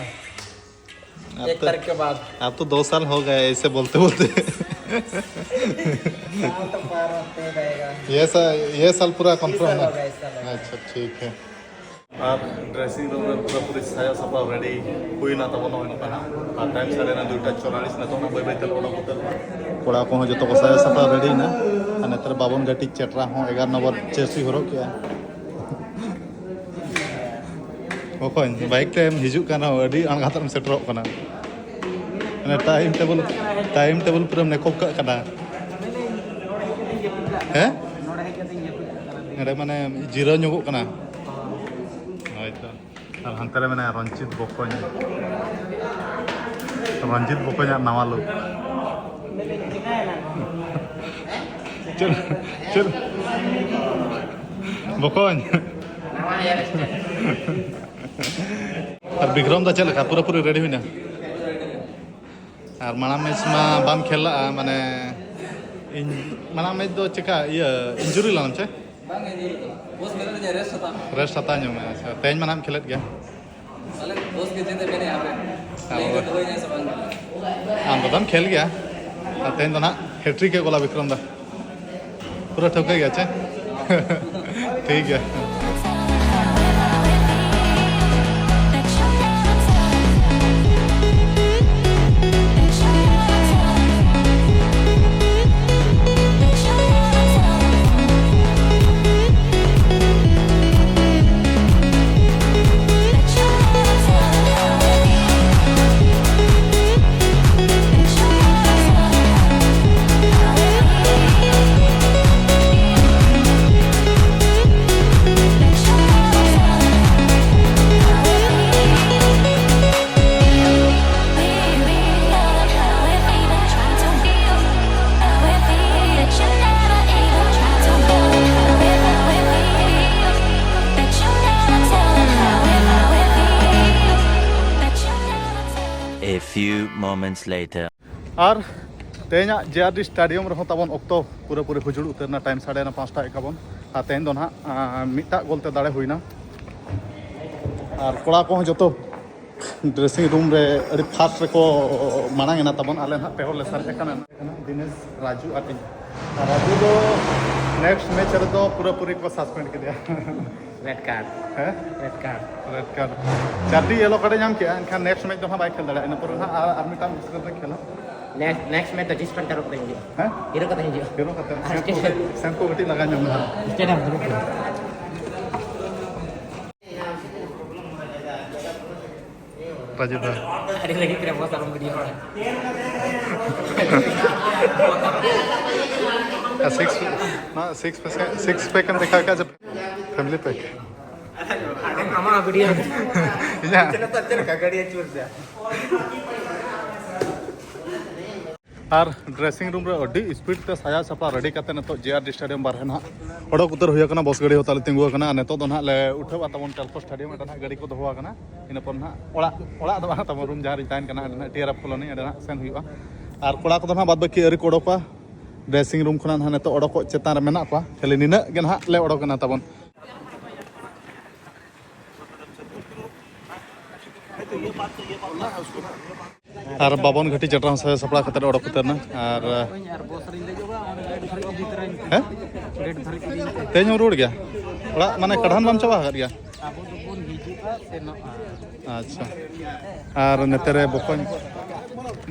आप एक तो, तारीख के बाद। आप तो दो साल हो गए ऐसे बोलते बोलते। साल तो पार होते ही रहेगा। ये सा-, ये साल पूरा इस कंफर्म साल ना? होगा, इस साल होगा। अच्छा, ठीक है। ᱟᱨ ᱰᱨᱮᱥᱤᱝ ᱨᱩᱢ ᱨᱮ ᱯᱩᱨᱟᱹᱯᱩᱨᱤ ᱥᱟᱡᱟᱣ ᱥᱟᱯᱲᱟᱣ ᱨᱮᱰᱤ ᱦᱩᱭᱱᱟ ᱛᱟᱵᱚᱱᱟ ᱱᱚᱜᱼᱚᱭ ᱱᱚᱝᱠᱟ ᱦᱟᱸᱜ᱾ ᱟᱨ ᱴᱟᱭᱤᱢ ᱥᱟᱰᱮᱱᱟ ᱫᱩᱭᱴᱟ ᱪᱩᱣᱟᱞᱤᱥ, ᱱᱤᱛᱚᱜ ᱱᱟᱜ ᱵᱟᱹᱭ ᱵᱟᱹᱭ ᱛᱮ ᱞᱮ ᱚᱰᱚᱠ ᱩᱛᱟᱹᱨᱚᱜᱼᱟ᱾ ᱠᱚᱲᱟ ᱠᱚᱦᱚᱸ ᱡᱚᱛᱚ ᱠᱚ ᱥᱟᱡᱟᱣ ᱥᱟᱯᱲᱟᱣ ᱨᱮᱰᱤᱭᱮᱱᱟ᱾ ᱟᱨ ᱱᱮᱛᱟᱨ ᱵᱟᱵᱚᱱ ᱜᱟᱹᱴᱤᱡ ᱪᱮᱴᱨᱟ ᱦᱚᱸ ᱮᱜᱟᱨᱚ ᱱᱚᱢᱵᱚᱨ ᱡᱟᱹᱨᱥᱤ ᱦᱚᱨᱚᱜ ᱠᱮᱜᱼᱟ᱾ ᱚᱠᱚᱭ ᱵᱟᱭᱤᱠ ᱛᱮᱢ ᱦᱤᱡᱩᱜ ᱠᱟᱱ ᱨᱮᱦᱚᱸ ᱟᱹᱰᱤ ᱟᱬᱜᱟᱛ ᱨᱮᱢ ᱥᱮᱴᱮᱨᱚᱜ ᱠᱟᱱᱟ᱾ ᱢᱟᱱᱮ ᱴᱟᱭᱤᱢ ᱴᱮᱵᱚᱞ, ᱴᱟᱭᱤᱢ ᱴᱮᱵᱚᱞ ᱯᱩᱨᱟᱹᱢ ᱱᱮᱠᱚᱵ ᱠᱟᱜ ᱠᱟᱱᱟ᱾ ᱦᱮᱸ? ᱱᱚᱰᱮ ᱢᱟᱱᱮ ᱡᱤᱨᱟᱹᱣ ᱧᱚᱜᱚᱜ ᱠᱟᱱᱟ᱾ ᱦᱳᱭ ᱛᱚ᱾ ᱟᱨ ᱦᱟᱱᱛᱮ ᱨᱮ ᱢᱮᱱᱟᱭᱟ ᱨᱚᱧᱡᱤᱛ ᱵᱚᱠᱚᱧ᱾ ᱨᱚᱧᱡᱤᱛ ᱵᱚᱠᱚᱧᱟᱜ ᱱᱟᱣᱟ ᱞᱩᱠ᱾ ᱪᱮᱫ, ᱪᱮᱫ? ᱵᱚᱠᱚᱧ᱾ ᱟᱨ ᱵᱤᱠᱨᱚᱢ ᱫᱟ ᱪᱮᱫ ᱞᱮᱠᱟ? ᱯᱩᱨᱟᱹᱯᱩᱨᱤ ᱨᱮᱰᱤ ᱦᱩᱭᱱᱟ? ᱟᱨ ᱢᱟᱲᱟᱝ ᱢᱮᱪ ᱢᱟ ᱵᱟᱢ ᱠᱷᱮᱞ ᱞᱟᱜᱼᱟ, ᱢᱟᱱᱮ, ᱤᱧ, ᱢᱟᱲᱟᱝ ᱢᱮᱪ ᱫᱚ ᱪᱮᱠᱟ, ᱤᱭᱟᱹ, ᱤᱱᱡᱩᱨᱤ ᱞᱮᱱᱟᱢ ᱪᱮ? ᱵᱟᱝ ᱤᱧ ᱫᱚ ᱵᱚᱥ ᱢᱮᱱ ᱞᱤᱧᱟ ᱨᱮᱥᱴ ᱦᱟᱛᱟᱣ ᱢᱮ᱾ ᱨᱮᱥᱴ ᱦᱟᱛᱟᱣ ᱧᱚᱜ ᱢᱮ᱾ ᱟᱪᱪᱷᱟ, ᱛᱮᱦᱮᱧ ᱢᱟ ᱱᱟᱦᱟᱜ ᱮᱢ ᱠᱷᱮᱞᱮᱫ ᱜᱮᱭᱟ᱾ ᱯᱟᱞᱮᱱ ᱵᱚᱥ ᱜᱮ ᱪᱮᱫ ᱮ ᱢᱮᱱᱮᱫᱼᱟ ᱦᱟᱯᱮ᱾ ᱦᱳᱭ᱾ ᱞᱟᱹᱭ ᱫᱚ ᱫᱚᱦᱚᱭ ᱧᱟ ᱥᱮ ᱵᱟᱝ? ᱟᱢ ᱫᱚ ᱫᱟᱢ ᱠᱷᱮᱞ ᱜᱮᱭᱟ, ᱟᱨ ᱛᱮᱦᱮᱧ ᱫᱚ ᱱᱟᱦᱟᱜ ᱦᱮᱴᱨᱤᱠ ᱮ ᱜᱚᱞᱟ ᱵᱤᱠᱨᱚᱢ ᱫᱟ᱾ ᱯᱩᱨᱟᱹ ᱴᱷᱟᱹᱣᱠᱟᱹ ᱜᱮᱭᱟ ᱪᱮ? ᱴᱷᱤᱠ ᱜᱮᱭᱟ᱾ A few moments later. ᱟᱨ ᱛᱮᱦᱮᱧᱟᱜ ᱡᱮ ᱟᱨ ᱰᱤ ᱥᱴᱮᱰᱤᱭᱟᱢ ᱨᱮᱦᱚᱸ ᱛᱟᱵᱚᱱ ᱚᱠᱛᱚ ᱯᱩᱨᱟᱹᱯᱩᱨᱤ ᱦᱩᱡᱩᱲ ᱩᱛᱟᱹᱨ ᱮᱱᱟ᱾ ᱴᱟᱭᱤᱢ ᱥᱟᱲᱮ ᱱᱚ ᱯᱟᱸᱪᱴᱟ ᱮᱫ ᱠᱟᱵᱚᱱ᱾ ᱟᱨ ᱛᱮᱦᱮᱧ ᱫᱚ ᱱᱟᱦᱟᱜ, ᱟᱸ, ᱢᱤᱫᱴᱟᱜ ᱜᱳᱞ ᱛᱮ ᱫᱟᱲᱮ ᱦᱩᱭᱱᱟ᱾ ᱟᱨ ᱠᱚᱲᱟ ᱠᱚᱦᱚᱸ ᱡᱚᱛᱚ ᱰᱨᱮᱥᱤᱝ ᱨᱩᱢ ᱨᱮ ᱟᱹᱰᱤ ᱯᱷᱟᱥᱴ ᱨᱮᱠᱚ ᱢᱟᱲᱟᱝ ᱮᱱᱟ ᱛᱟᱵᱚᱱ᱾ ᱟᱞᱮ ᱱᱟᱦᱟᱜ ᱯᱮ ᱦᱚᱲ ᱞᱮ ᱥᱟᱨᱮᱡ ᱟᱠᱟᱱᱟ, ᱫᱤᱱᱮᱥ, ᱨᱟᱡᱩ ᱟᱨ ᱤᱧ᱾ ᱟᱨ ᱨᱟᱡᱩ ᱫᱚ ᱱᱮᱠᱥᱴ ᱢᱮᱪ ᱨᱮᱫᱚ ᱯᱩᱨᱟᱹᱯᱩᱨᱤ ᱠᱚ ᱥᱟᱥᱯᱮᱱᱰ ᱠᱮᱫᱮᱭᱟ᱾ Red card. ᱦᱮᱸ? Red card. Red card. ᱪᱟᱨᱴᱤ ᱭᱮᱞᱳ ᱠᱟᱨᱰ ᱮ ᱧᱟᱢ ᱠᱮᱜᱼᱟ, ᱮᱱᱠᱷᱟᱱ ᱱᱮᱠᱥᱴ ᱢᱮᱪ ᱫᱚ ᱦᱟᱸᱜ ᱵᱟᱭ ᱠᱷᱮᱞ ᱫᱟᱲᱮᱭᱟᱜᱼᱟ᱾ ᱤᱱᱟᱹ ᱯᱚᱨᱮ ᱦᱟᱸᱜ ᱟᱨ, ᱟᱨ ᱢᱤᱫᱴᱟᱝ ᱢᱮᱪ ᱨᱮᱫᱚᱭ ᱠᱷᱮᱞᱟ᱾ ᱱᱮᱠᱥᱴ, ᱱᱮᱠᱥᱴ ᱢᱮᱪ ᱫᱚ ᱰᱤᱥᱯᱮᱱᱥᱟᱨ ᱠᱟᱛᱮ ᱦᱤᱡᱩᱜᱼᱟ᱾ ᱦᱮᱸ? ᱦᱤᱨᱳ ᱠᱟᱛᱮ ᱦᱤᱡᱩᱜᱼᱟ᱾ ᱦᱤᱨᱳ ᱠᱟᱛᱮ᱾ ᱟᱨ ᱥᱮᱱ ᱠᱚ ᱥᱴᱮᱰᱤᱭᱟᱢ᱾ ᱠᱟᱹᱴᱤᱡ, ᱥᱮᱱ ᱠᱚ ᱠᱟᱹᱴᱤᱡ ᱞᱟᱜᱟ ᱧᱚᱜ ᱢᱮ ᱦᱟᱸᱜ᱾ ᱥᱴᱮᱰᱤᱭᱟᱢ ᱫᱷᱟᱹᱵᱤᱡ ᱫᱚ᱾ ᱨᱟᱡᱩ ᱫᱟ᱾ ᱟᱹᱰᱤ ᱞᱟᱹᱜᱤᱫ ᱨᱮ ᱵᱚᱥ ᱟᱞᱚᱢ ᱵᱷᱤᱰᱤᱭᱳ ᱵᱟᱲᱟᱭᱟ᱾ ᱟᱨ ᱥᱤᱠᱥ, ᱱᱚᱣᱟ ᱥᱤᱠᱥ ᱯᱮᱠ, ᱥᱤᱠᱥ ᱯᱮᱠ ᱮᱢ ᱫᱮᱠᱷᱟᱣ ᱠᱟᱜ ᱡᱮ ᱯᱷᱮᱢᱤᱞᱤ ᱯᱮᱠ᱾ ᱟᱢᱟᱜ ᱵᱷᱤᱰᱤᱭᱳ᱾ ᱤᱧᱟᱹᱜ? ᱪᱮᱫ ᱞᱮᱠᱟ, ᱪᱮᱫ ᱞᱮᱠᱟ ᱜᱟᱹᱰᱤ ᱟᱹᱪᱩᱨ ᱫᱟ? ᱟᱨ ᱰᱨᱮᱥᱤᱝ ᱨᱩᱢ ᱨᱮ ᱟᱹᱰᱤ ᱥᱯᱤᱰ ᱛᱮ ᱥᱟᱡᱟᱣ ᱥᱟᱯᱲᱟᱣ ᱨᱮᱰᱤ ᱠᱟᱛᱮ ᱱᱤᱛᱚᱜ ᱡᱮ ᱟᱨ ᱰᱤ ᱥᱴᱮᱰᱤᱭᱟᱢ ᱵᱟᱨᱦᱮ ᱱᱟᱦᱟᱜ ᱚᱰᱚᱠ ᱩᱛᱟᱹᱨ ᱦᱩᱭ ᱟᱠᱟᱱᱟ᱾ ᱵᱚᱥ ᱜᱟᱹᱰᱤ ᱦᱚᱸ ᱛᱟᱞᱮ ᱛᱤᱸᱜᱩ ᱟᱠᱟᱱᱟ᱾ ᱟᱨ ᱱᱤᱛᱚᱜ ᱫᱚ ᱱᱟᱦᱟᱜ ᱞᱮ ᱩᱴᱷᱟᱹᱣᱟ ᱛᱟᱵᱚᱱ ᱴᱮᱞᱠᱳ ᱥᱴᱮᱰᱤᱭᱟᱢ᱾ ᱚᱸᱰᱮ ᱱᱟᱦᱟᱜ ᱜᱟᱹᱰᱤ ᱠᱚ ᱫᱚᱦᱚ ᱟᱠᱟᱱᱟ᱾ ᱤᱱᱟᱹ ᱯᱚᱨ ᱱᱟᱦᱟᱜ ᱚᱲᱟᱜ, ᱚᱲᱟᱜ ᱫᱚ ᱵᱟᱝ ᱛᱟᱵᱚᱱ, ᱨᱩᱢ ᱡᱟᱦᱟᱸ ᱨᱤᱧ ᱛᱟᱦᱮᱱ ᱠᱟᱱᱟ, ᱚᱸᱰᱮ ᱱᱟᱦᱟᱜ ᱴᱤ ᱟᱨ ᱮᱯᱷ ᱠᱚᱞᱳᱱᱤ, ᱚᱸᱰᱮ ᱱᱟᱦᱟᱜ ᱥᱮᱱ ᱦᱩᱭᱩᱜᱼᱟ᱾ ᱟᱨ ᱠᱚᱲᱟ ᱠᱚᱫᱚ ᱱᱟᱦᱟᱜ ᱵᱟᱫ ᱵᱟᱹᱠᱤ ᱟᱹᱣᱨᱤ ᱠᱚ ᱚᱰᱚᱠᱚᱜᱼᱟ᱾ ᱰᱨᱮᱥᱤᱝ ᱨᱩᱢ ᱠᱷᱚᱱᱟᱜ ᱱᱟᱦᱟᱜ ᱱᱤᱛᱚᱜ ᱚᱰᱚᱠᱚᱜ ᱪᱮᱛᱟᱱ ᱨᱮ ᱢᱮᱱᱟᱜ ᱠᱚᱣᱟ᱾ ᱠᱷᱟᱹᱞᱤ ᱱᱤᱱᱟᱹᱜ ᱜᱮ ᱱᱟᱦᱟᱜ ᱞᱮ ᱚᱰᱚᱠ ᱮᱱᱟ ᱛᱟᱵᱚᱱ᱾ ᱟᱨ ᱵᱟᱵᱚᱱ ᱜᱷᱟᱹᱴᱤ ᱪᱟᱴᱨᱟ ᱦᱚᱸ ᱥᱟᱡᱟᱣ ᱥᱟᱯᱲᱟᱣ ᱠᱟᱛᱮ ᱚᱰᱚᱠ ᱩᱛᱟᱹᱨ ᱮᱱᱟ᱾ ᱟᱨ ᱦᱮᱸ? ᱛᱮᱦᱮᱧ ᱦᱚᱸ ᱨᱩᱣᱟᱹᱲ ᱜᱮᱭᱟ ᱚᱲᱟᱜ, ᱢᱟᱱᱮ ᱠᱟᱰᱷᱟᱱ ᱵᱟᱢ ᱪᱟᱵᱟ ᱟᱠᱟᱫ ᱜᱮᱭᱟ? ᱟᱪᱪᱷᱟ᱾ ᱟᱨ ᱱᱚᱛᱮ ᱨᱮ ᱵᱚᱠᱚᱧ,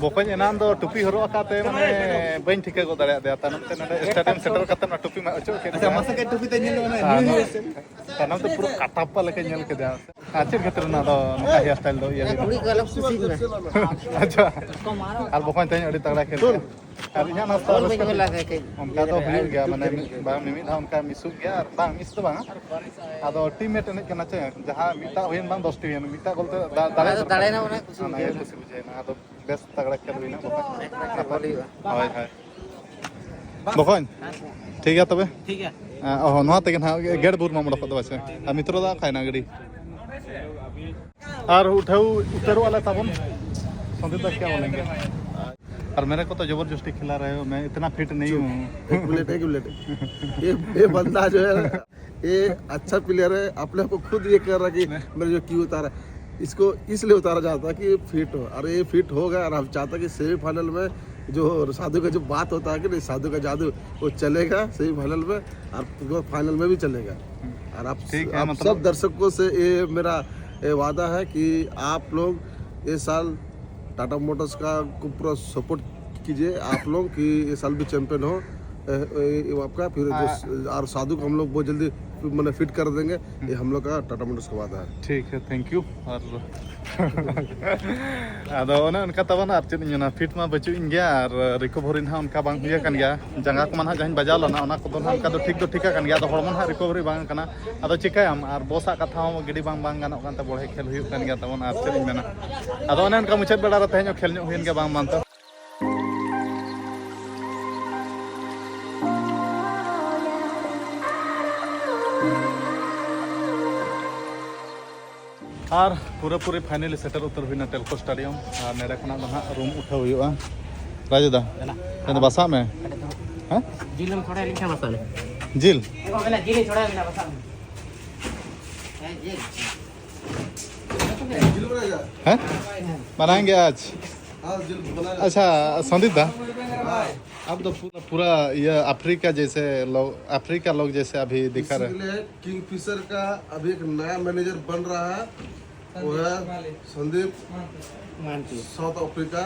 ᱵᱚᱠᱚᱧ ᱮᱱᱟᱱ ᱫᱚ ᱴᱩᱯᱤ ᱦᱚᱨᱚᱜ ᱟᱠᱟᱫ ᱛᱮ, ᱢᱟᱱᱮ, ᱵᱟᱹᱧ ᱴᱷᱤᱠᱟᱹ ᱜᱚᱫ ᱫᱟᱲᱮᱭᱟᱫᱮᱭᱟ᱾ ᱛᱟᱭᱱᱚᱢ ᱛᱮ ᱱᱚᱰᱮ ᱥᱴᱮᱰᱤᱭᱟᱢ ᱥᱮᱴᱮᱨ ᱠᱟᱛᱮ ᱚᱱᱟ ᱴᱩᱯᱤ ᱢᱟ ᱚᱪᱚᱜ ᱠᱮᱫ ᱟᱪᱪᱷᱟ, ᱜᱮᱭᱟ᱾ ᱢᱟᱥᱮ ᱠᱟᱹᱡ ᱴᱩᱯᱤ ᱛᱮ ᱧᱮᱞ ᱢᱮ, ᱟᱨ ᱱᱚᱣᱟ ᱛᱟᱭᱱᱚᱢ ᱛᱮ ᱯᱩᱨᱟᱹ ᱠᱟᱴᱟᱯᱯᱟ ᱞᱮᱠᱟ ᱧᱮᱞ ᱠᱮᱫᱮᱭᱟ᱾ ᱟᱨ ᱪᱮᱫ ᱠᱷᱟᱹᱛᱤᱨ ᱚᱱᱟ ᱫᱚ ᱱᱚᱝᱠᱟ ᱦᱮᱭᱟᱨ ᱥᱴᱟᱭᱤᱞ ᱫᱚ ᱤᱭᱟᱹ ᱦᱩᱭᱩᱜᱼᱟ? ᱠᱩᱲᱤ ᱠᱚ ᱟᱞᱚ ᱠᱩᱥᱤᱜ ᱢᱟ᱾ ᱟᱪᱪᱷᱟ᱾ ᱟᱨ ᱵᱚᱠᱚᱧ ᱛᱮᱦᱮᱧ ᱟᱹᱰᱤ ᱛᱟᱜᱲᱟ ᱠᱷᱮᱞ ᱠᱮᱫᱟ᱾ ᱟᱨ ᱤᱧᱟᱹᱜ ᱱᱟᱥᱛᱟ ᱵᱚᱞ ᱵᱟᱹᱧ ᱨᱟᱹᱥᱠᱟᱹ ᱜᱳᱞ ᱛᱮ ᱞᱟᱜᱟ ᱠᱟᱹᱡ᱾ ᱚᱱᱠᱟ ᱫᱚ ᱦᱩᱭᱩᱜ ᱜᱮᱭᱟ, ᱢᱟᱱᱮ ᱢᱤᱫ, ᱵᱟᱝ, ᱢᱤᱢᱤᱫ ᱫᱷᱟᱣ ᱚᱱᱠᱟ ᱢᱤᱥᱚᱜ ᱜᱮᱭᱟ, ᱟᱨ ᱵᱟᱝ ᱢᱤᱥ ᱫᱚ ᱵᱟᱝᱟ᱾ ᱟᱫᱚ ᱴᱤᱢ ᱢᱮᱴ ᱮᱱᱮᱡ ᱠᱟᱱᱟ ᱪᱮ, ᱡᱟᱦᱟᱸ ᱢᱤᱫᱴᱟᱜ ᱦᱩᱭᱮᱱ ᱵᱟᱝ ᱫᱚᱥ ᱴᱤ ᱦᱩᱭᱮᱱ, ᱢᱤᱫᱴᱟᱜ ᱜᱳᱞ ᱛᱮ ᱫᱟ-, ᱫᱟᱲᱮ ᱟᱫᱚ ᱫᱚᱨᱠᱟᱨ ᱫᱟᱲᱮᱭᱮᱱᱟ ᱠᱟᱱᱟ᱾ ᱚᱱᱟ ᱠᱩᱥᱤ ᱚᱱᱟ ᱵᱩᱡᱷᱟᱹᱣ ᱜᱮ ᱮᱱᱟ᱾ ᱠᱩᱥᱤ ᱵᱩᱡᱷᱟᱹᱣᱮᱱᱟ᱾ ᱟᱫᱚ ᱵᱮᱥ ᱛᱟᱜᱲᱟ ᱠᱷᱮᱞ ᱦᱩᱭᱱᱟ ᱵᱚᱠᱚᱧ᱾ ᱮᱠᱵᱟᱨᱮ ᱜᱳᱞ ᱦᱩᱭᱩᱜᱼᱟ᱾ ᱦᱳᱭ, ᱦᱳᱭ᱾ ᱵᱚᱠᱚᱧ, ᱴᱷᱤᱠ ᱜᱮᱭᱟ ᱛᱚᱵᱮ? ᱴᱷᱤᱠ ᱜᱮᱭᱟ᱾ ᱚ, ᱱᱚᱣᱟ ᱛᱮᱜᱮ ᱱᱟᱦᱟᱜ ᱜᱮᱴ ᱵᱩᱨ ᱢᱟᱢ ᱚᱰᱚᱠᱚᱜ ᱫᱚ ᱯᱟᱪᱮ᱾ ᱟᱨ ᱢᱤᱛᱨᱚ ᱫᱚ ᱟᱠᱟᱭᱮᱱᱟ ᱜᱟᱹᱰᱤ? ᱟᱨ ᱩᱴᱷᱟᱹᱣ ᱩᱛᱟᱹᱨᱚᱜ ᱟᱞᱮ ᱛᱟᱵᱚᱱ᱾ ᱥᱚᱱᱫᱤᱯ ᱫᱟ ᱠᱮᱭᱟ ᱵᱚᱞᱮᱸᱜᱮ᱾ और मेरे को तो जबरदस्ती खिला रहे हो, मैं इतना फिट नहीं हूँ। एक मिनट, एक मिनट। ये ये बंदा जो है, ये अच्छा प्लेयर है। अपने आप को खुद ये कर रहा कि मेरे जो क्यों उतारा, इसको इसलिए उतारा जाता है कि ये फिट हो। और ये फिट होगा और हम चाहते हैं कि सेमीफाइनल में जो साधु का जो बात होता है कि नहीं, साधु का जादू, वो चलेगा सेमीफाइनल में। और फाइनल में भी चलेगा। और आप, ठीक है, आप मतलब सब दर्शकों से ये मेरा ये वादा है कि आप लोग ये साल टाटा मोटर्स का को पूरा सपोर्ट कीजिए आप लोग कि ये साल भी चैंपियन हो। ए, ए, ये आपका फिर जो हाँ। स- और साधु को हम लोग बहुत जल्दी मैंने फिट कर देंगे। ये हम लोग का टाटा मोटर्स का वादा है। ठीक है, थैंक यू। और ᱟᱫᱚ ᱚᱱᱮ ᱚᱱᱠᱟ ᱛᱟᱵᱚᱱ, ᱟᱨ ᱪᱮᱫ ᱤᱧ ᱢᱮᱱᱟ, ᱯᱷᱤᱴ ᱢᱟ ᱵᱟᱹᱪᱩᱜ ᱤᱧ ᱜᱮᱭᱟ, ᱟᱨ ᱨᱤᱠᱳᱵᱷᱟᱨᱤ ᱱᱟᱦᱟᱜ ᱚᱱᱠᱟ ᱵᱟᱝ ᱦᱩᱭ ᱟᱠᱟᱱ ᱜᱮᱭᱟ᱾ ᱡᱟᱸᱜᱟ ᱠᱚᱢᱟ ᱱᱟᱦᱟᱜ ᱡᱟᱦᱟᱸᱧ ᱵᱟᱡᱟᱣ ᱞᱮᱱᱟ, ᱚᱱᱟ ᱠᱚᱫᱚ ᱱᱟᱦᱟᱜ ᱚᱱᱠᱟ ᱫᱚ ᱴᱷᱤᱠ ᱫᱚ ᱴᱷᱤᱠ ᱟᱠᱟᱱ ᱜᱮᱭᱟ, ᱟᱫᱚ ᱦᱚᱲᱢᱚ ᱱᱟᱦᱟᱜ ᱨᱤᱠᱳᱵᱷᱟᱨᱤ ᱵᱟᱝ ᱠᱟᱱᱟ᱾ ᱟᱫᱚ ᱪᱤᱠᱟᱹᱭᱟᱢ, ᱟᱨ ᱵᱚᱥᱟᱜ ᱠᱟᱛᱷᱟ ᱦᱚᱸ ᱜᱤᱰᱤ ᱵᱟᱝ ᱵᱟᱝ ᱜᱟᱱᱚᱜ ᱠᱟᱱᱛᱮ ᱵᱚᱲᱦᱮ ᱠᱷᱮᱞ ᱦᱩᱭᱩᱜ ᱠᱟᱱ ᱜᱮᱭᱟ ᱛᱟᱵᱚᱱ, ᱟᱨ ᱪᱮᱫ ᱤᱧ ᱢᱮᱱᱟ᱾ ᱟᱫᱚ ᱚᱱᱮ ᱚᱱᱠᱟ ᱢᱩᱪᱟᱹᱫ ᱵᱮᱲᱟ ᱨᱮ ᱛᱮᱦᱮᱧ ᱦᱚᱸ ᱠᱷᱮᱞ ᱧᱚᱜ ᱦᱩᱭᱮᱱ ᱜᱮᱭᱟ ᱵᱟᱝ ᱵᱟᱝ ᱛᱮ᱾ ᱟᱨ ᱯᱩᱨᱟᱹᱯᱩᱨᱤ ᱯᱷᱟᱭᱱᱟᱞᱤ ᱥᱮᱴᱮᱨ ᱩᱛᱟᱹᱨ ᱦᱩᱭᱱᱟ ᱴᱮᱞᱠᱳ ᱥᱴᱮᱰᱤᱭᱟᱢ᱾ ᱟᱨ ᱱᱚᱰᱮ ᱠᱷᱚᱱᱟᱜ ᱫᱚ ᱱᱟᱦᱟᱜ ᱨᱩᱢ ᱩᱴᱷᱟᱹᱣ ᱦᱩᱭᱩᱜᱼᱟ᱾ ᱨᱟᱡᱩ ᱫᱟ, ᱢᱮᱱᱟᱜ᱾ ᱢᱮᱱᱫᱟ ᱵᱟᱥᱟᱜ ᱢᱮ᱾ ᱦᱮᱸ? ᱡᱤᱞ ᱮᱢ ᱛᱷᱚᱲᱟ ᱞᱤᱧ ᱠᱷᱟᱱ ᱵᱟᱥᱟᱜ ᱞᱮ᱾ ᱡᱤᱞ? ᱚ, ᱢᱮᱱᱟᱜ, ᱡᱤᱞ ᱤᱧ ᱛᱷᱚᱲᱟ ᱢᱮᱱᱟᱜ, ᱵᱟᱥᱟᱜ ᱢᱮ᱾ ᱦᱮᱸ, ᱡᱤᱞ᱾ ᱦᱮᱸ? ᱵᱟᱱᱟᱭᱮᱸᱜᱮ ᱟᱡ᱾ ᱟᱪᱪᱷᱟ, ᱥᱚᱱᱫᱤᱯ ᱫᱟ, ᱟᱯ ᱫᱚ ᱯᱩᱨᱟᱹ, ᱯᱩᱨᱟᱹ ᱤᱭᱟᱹ ᱟᱯᱷᱨᱤᱠᱟ ᱡᱮᱭᱥᱮ ᱞᱳᱜ, ᱟᱯᱷᱨᱤᱠᱟ ᱞᱳᱜ ᱡᱮᱭᱥᱮ ᱟᱵᱷᱤ ᱫᱤᱠᱷᱟ ᱨᱮ᱾ ᱠᱤᱝᱜ ᱯᱷᱤᱥᱟᱨ ᱠᱟ ᱟᱵᱷᱤ ᱮᱠ ᱱᱟᱭᱟ ᱢᱮᱱᱮᱡᱟᱨ ᱵᱟᱱ ᱨᱟᱦᱟ ᱦᱟᱭ᱾ वो है संदीप, मानती। South Africa.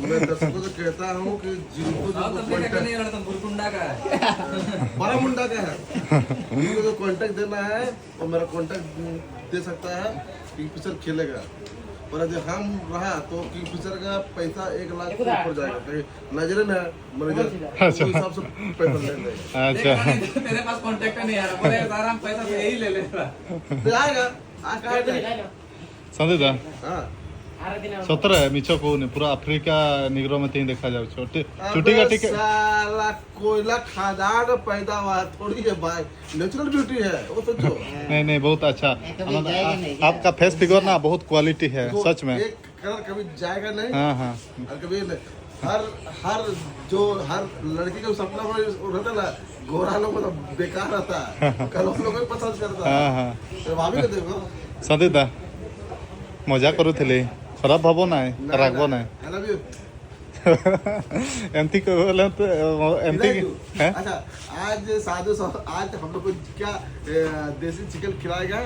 मैं दर्शकों से कहता हूँ कि जिनको जिनको कॉन्टैक्ट, बारामुंडा का है। जिनको जो कॉन्टैक्ट देना है, वो मेरा कॉन्टैक्ट दे सकता है। किंगफिशर खेलेगा, पर यदि हम रहा तो किंगफिशर का पैसा एक लाख से ऊपर जाएगा। कहीं नजरे में मैनेजर अच्छा। उस हिसाब से पैसा ले लेगा। अच्छा। तेरे पास कॉन्टैक्ट नहीं आ रहा, बोले, "यार, हम पैसा तो यही ले लेता।" तो आएगा, आ, कहाँ जाएगा? संदीप दा, हाँ। सतरे मिछो को ने पूरा अफ्रीका निगरो में तीन देखा जाओ। छोटे, अबे चुटी का टिके। साला कोयला खदान पैदा हुआ है, थोड़ी है भाई, नेचुरल ब्यूटी है वो, सोचो। नहीं, नहीं, बहुत अच्छा। नहीं, तो मिल जाएगा नहीं क्या? आपका फेस फिगर ना बहुत क्वालिटी है, देखो, सच में। एक कलर कभी जाएगा नहीं। हाँ, हाँ। और कभी नहीं। हर, हर जो, हर लड़की का सपना वो रहता ना, गोरा लोग मतलब बेकार रहता है। कल हम लोग को पसंद करता है। हाँ, हाँ। तो भाभी को देखो। सदी दा, मजा करूँ थे, खराब भावो ना है, ना, रागवो ना। ना है। I love you। एमती को बोले तो, एमती की, हैं? अच्छा, आज साधु सा-, आज हम लोग को क्या, ए, देसी चिकन खिलाएगा,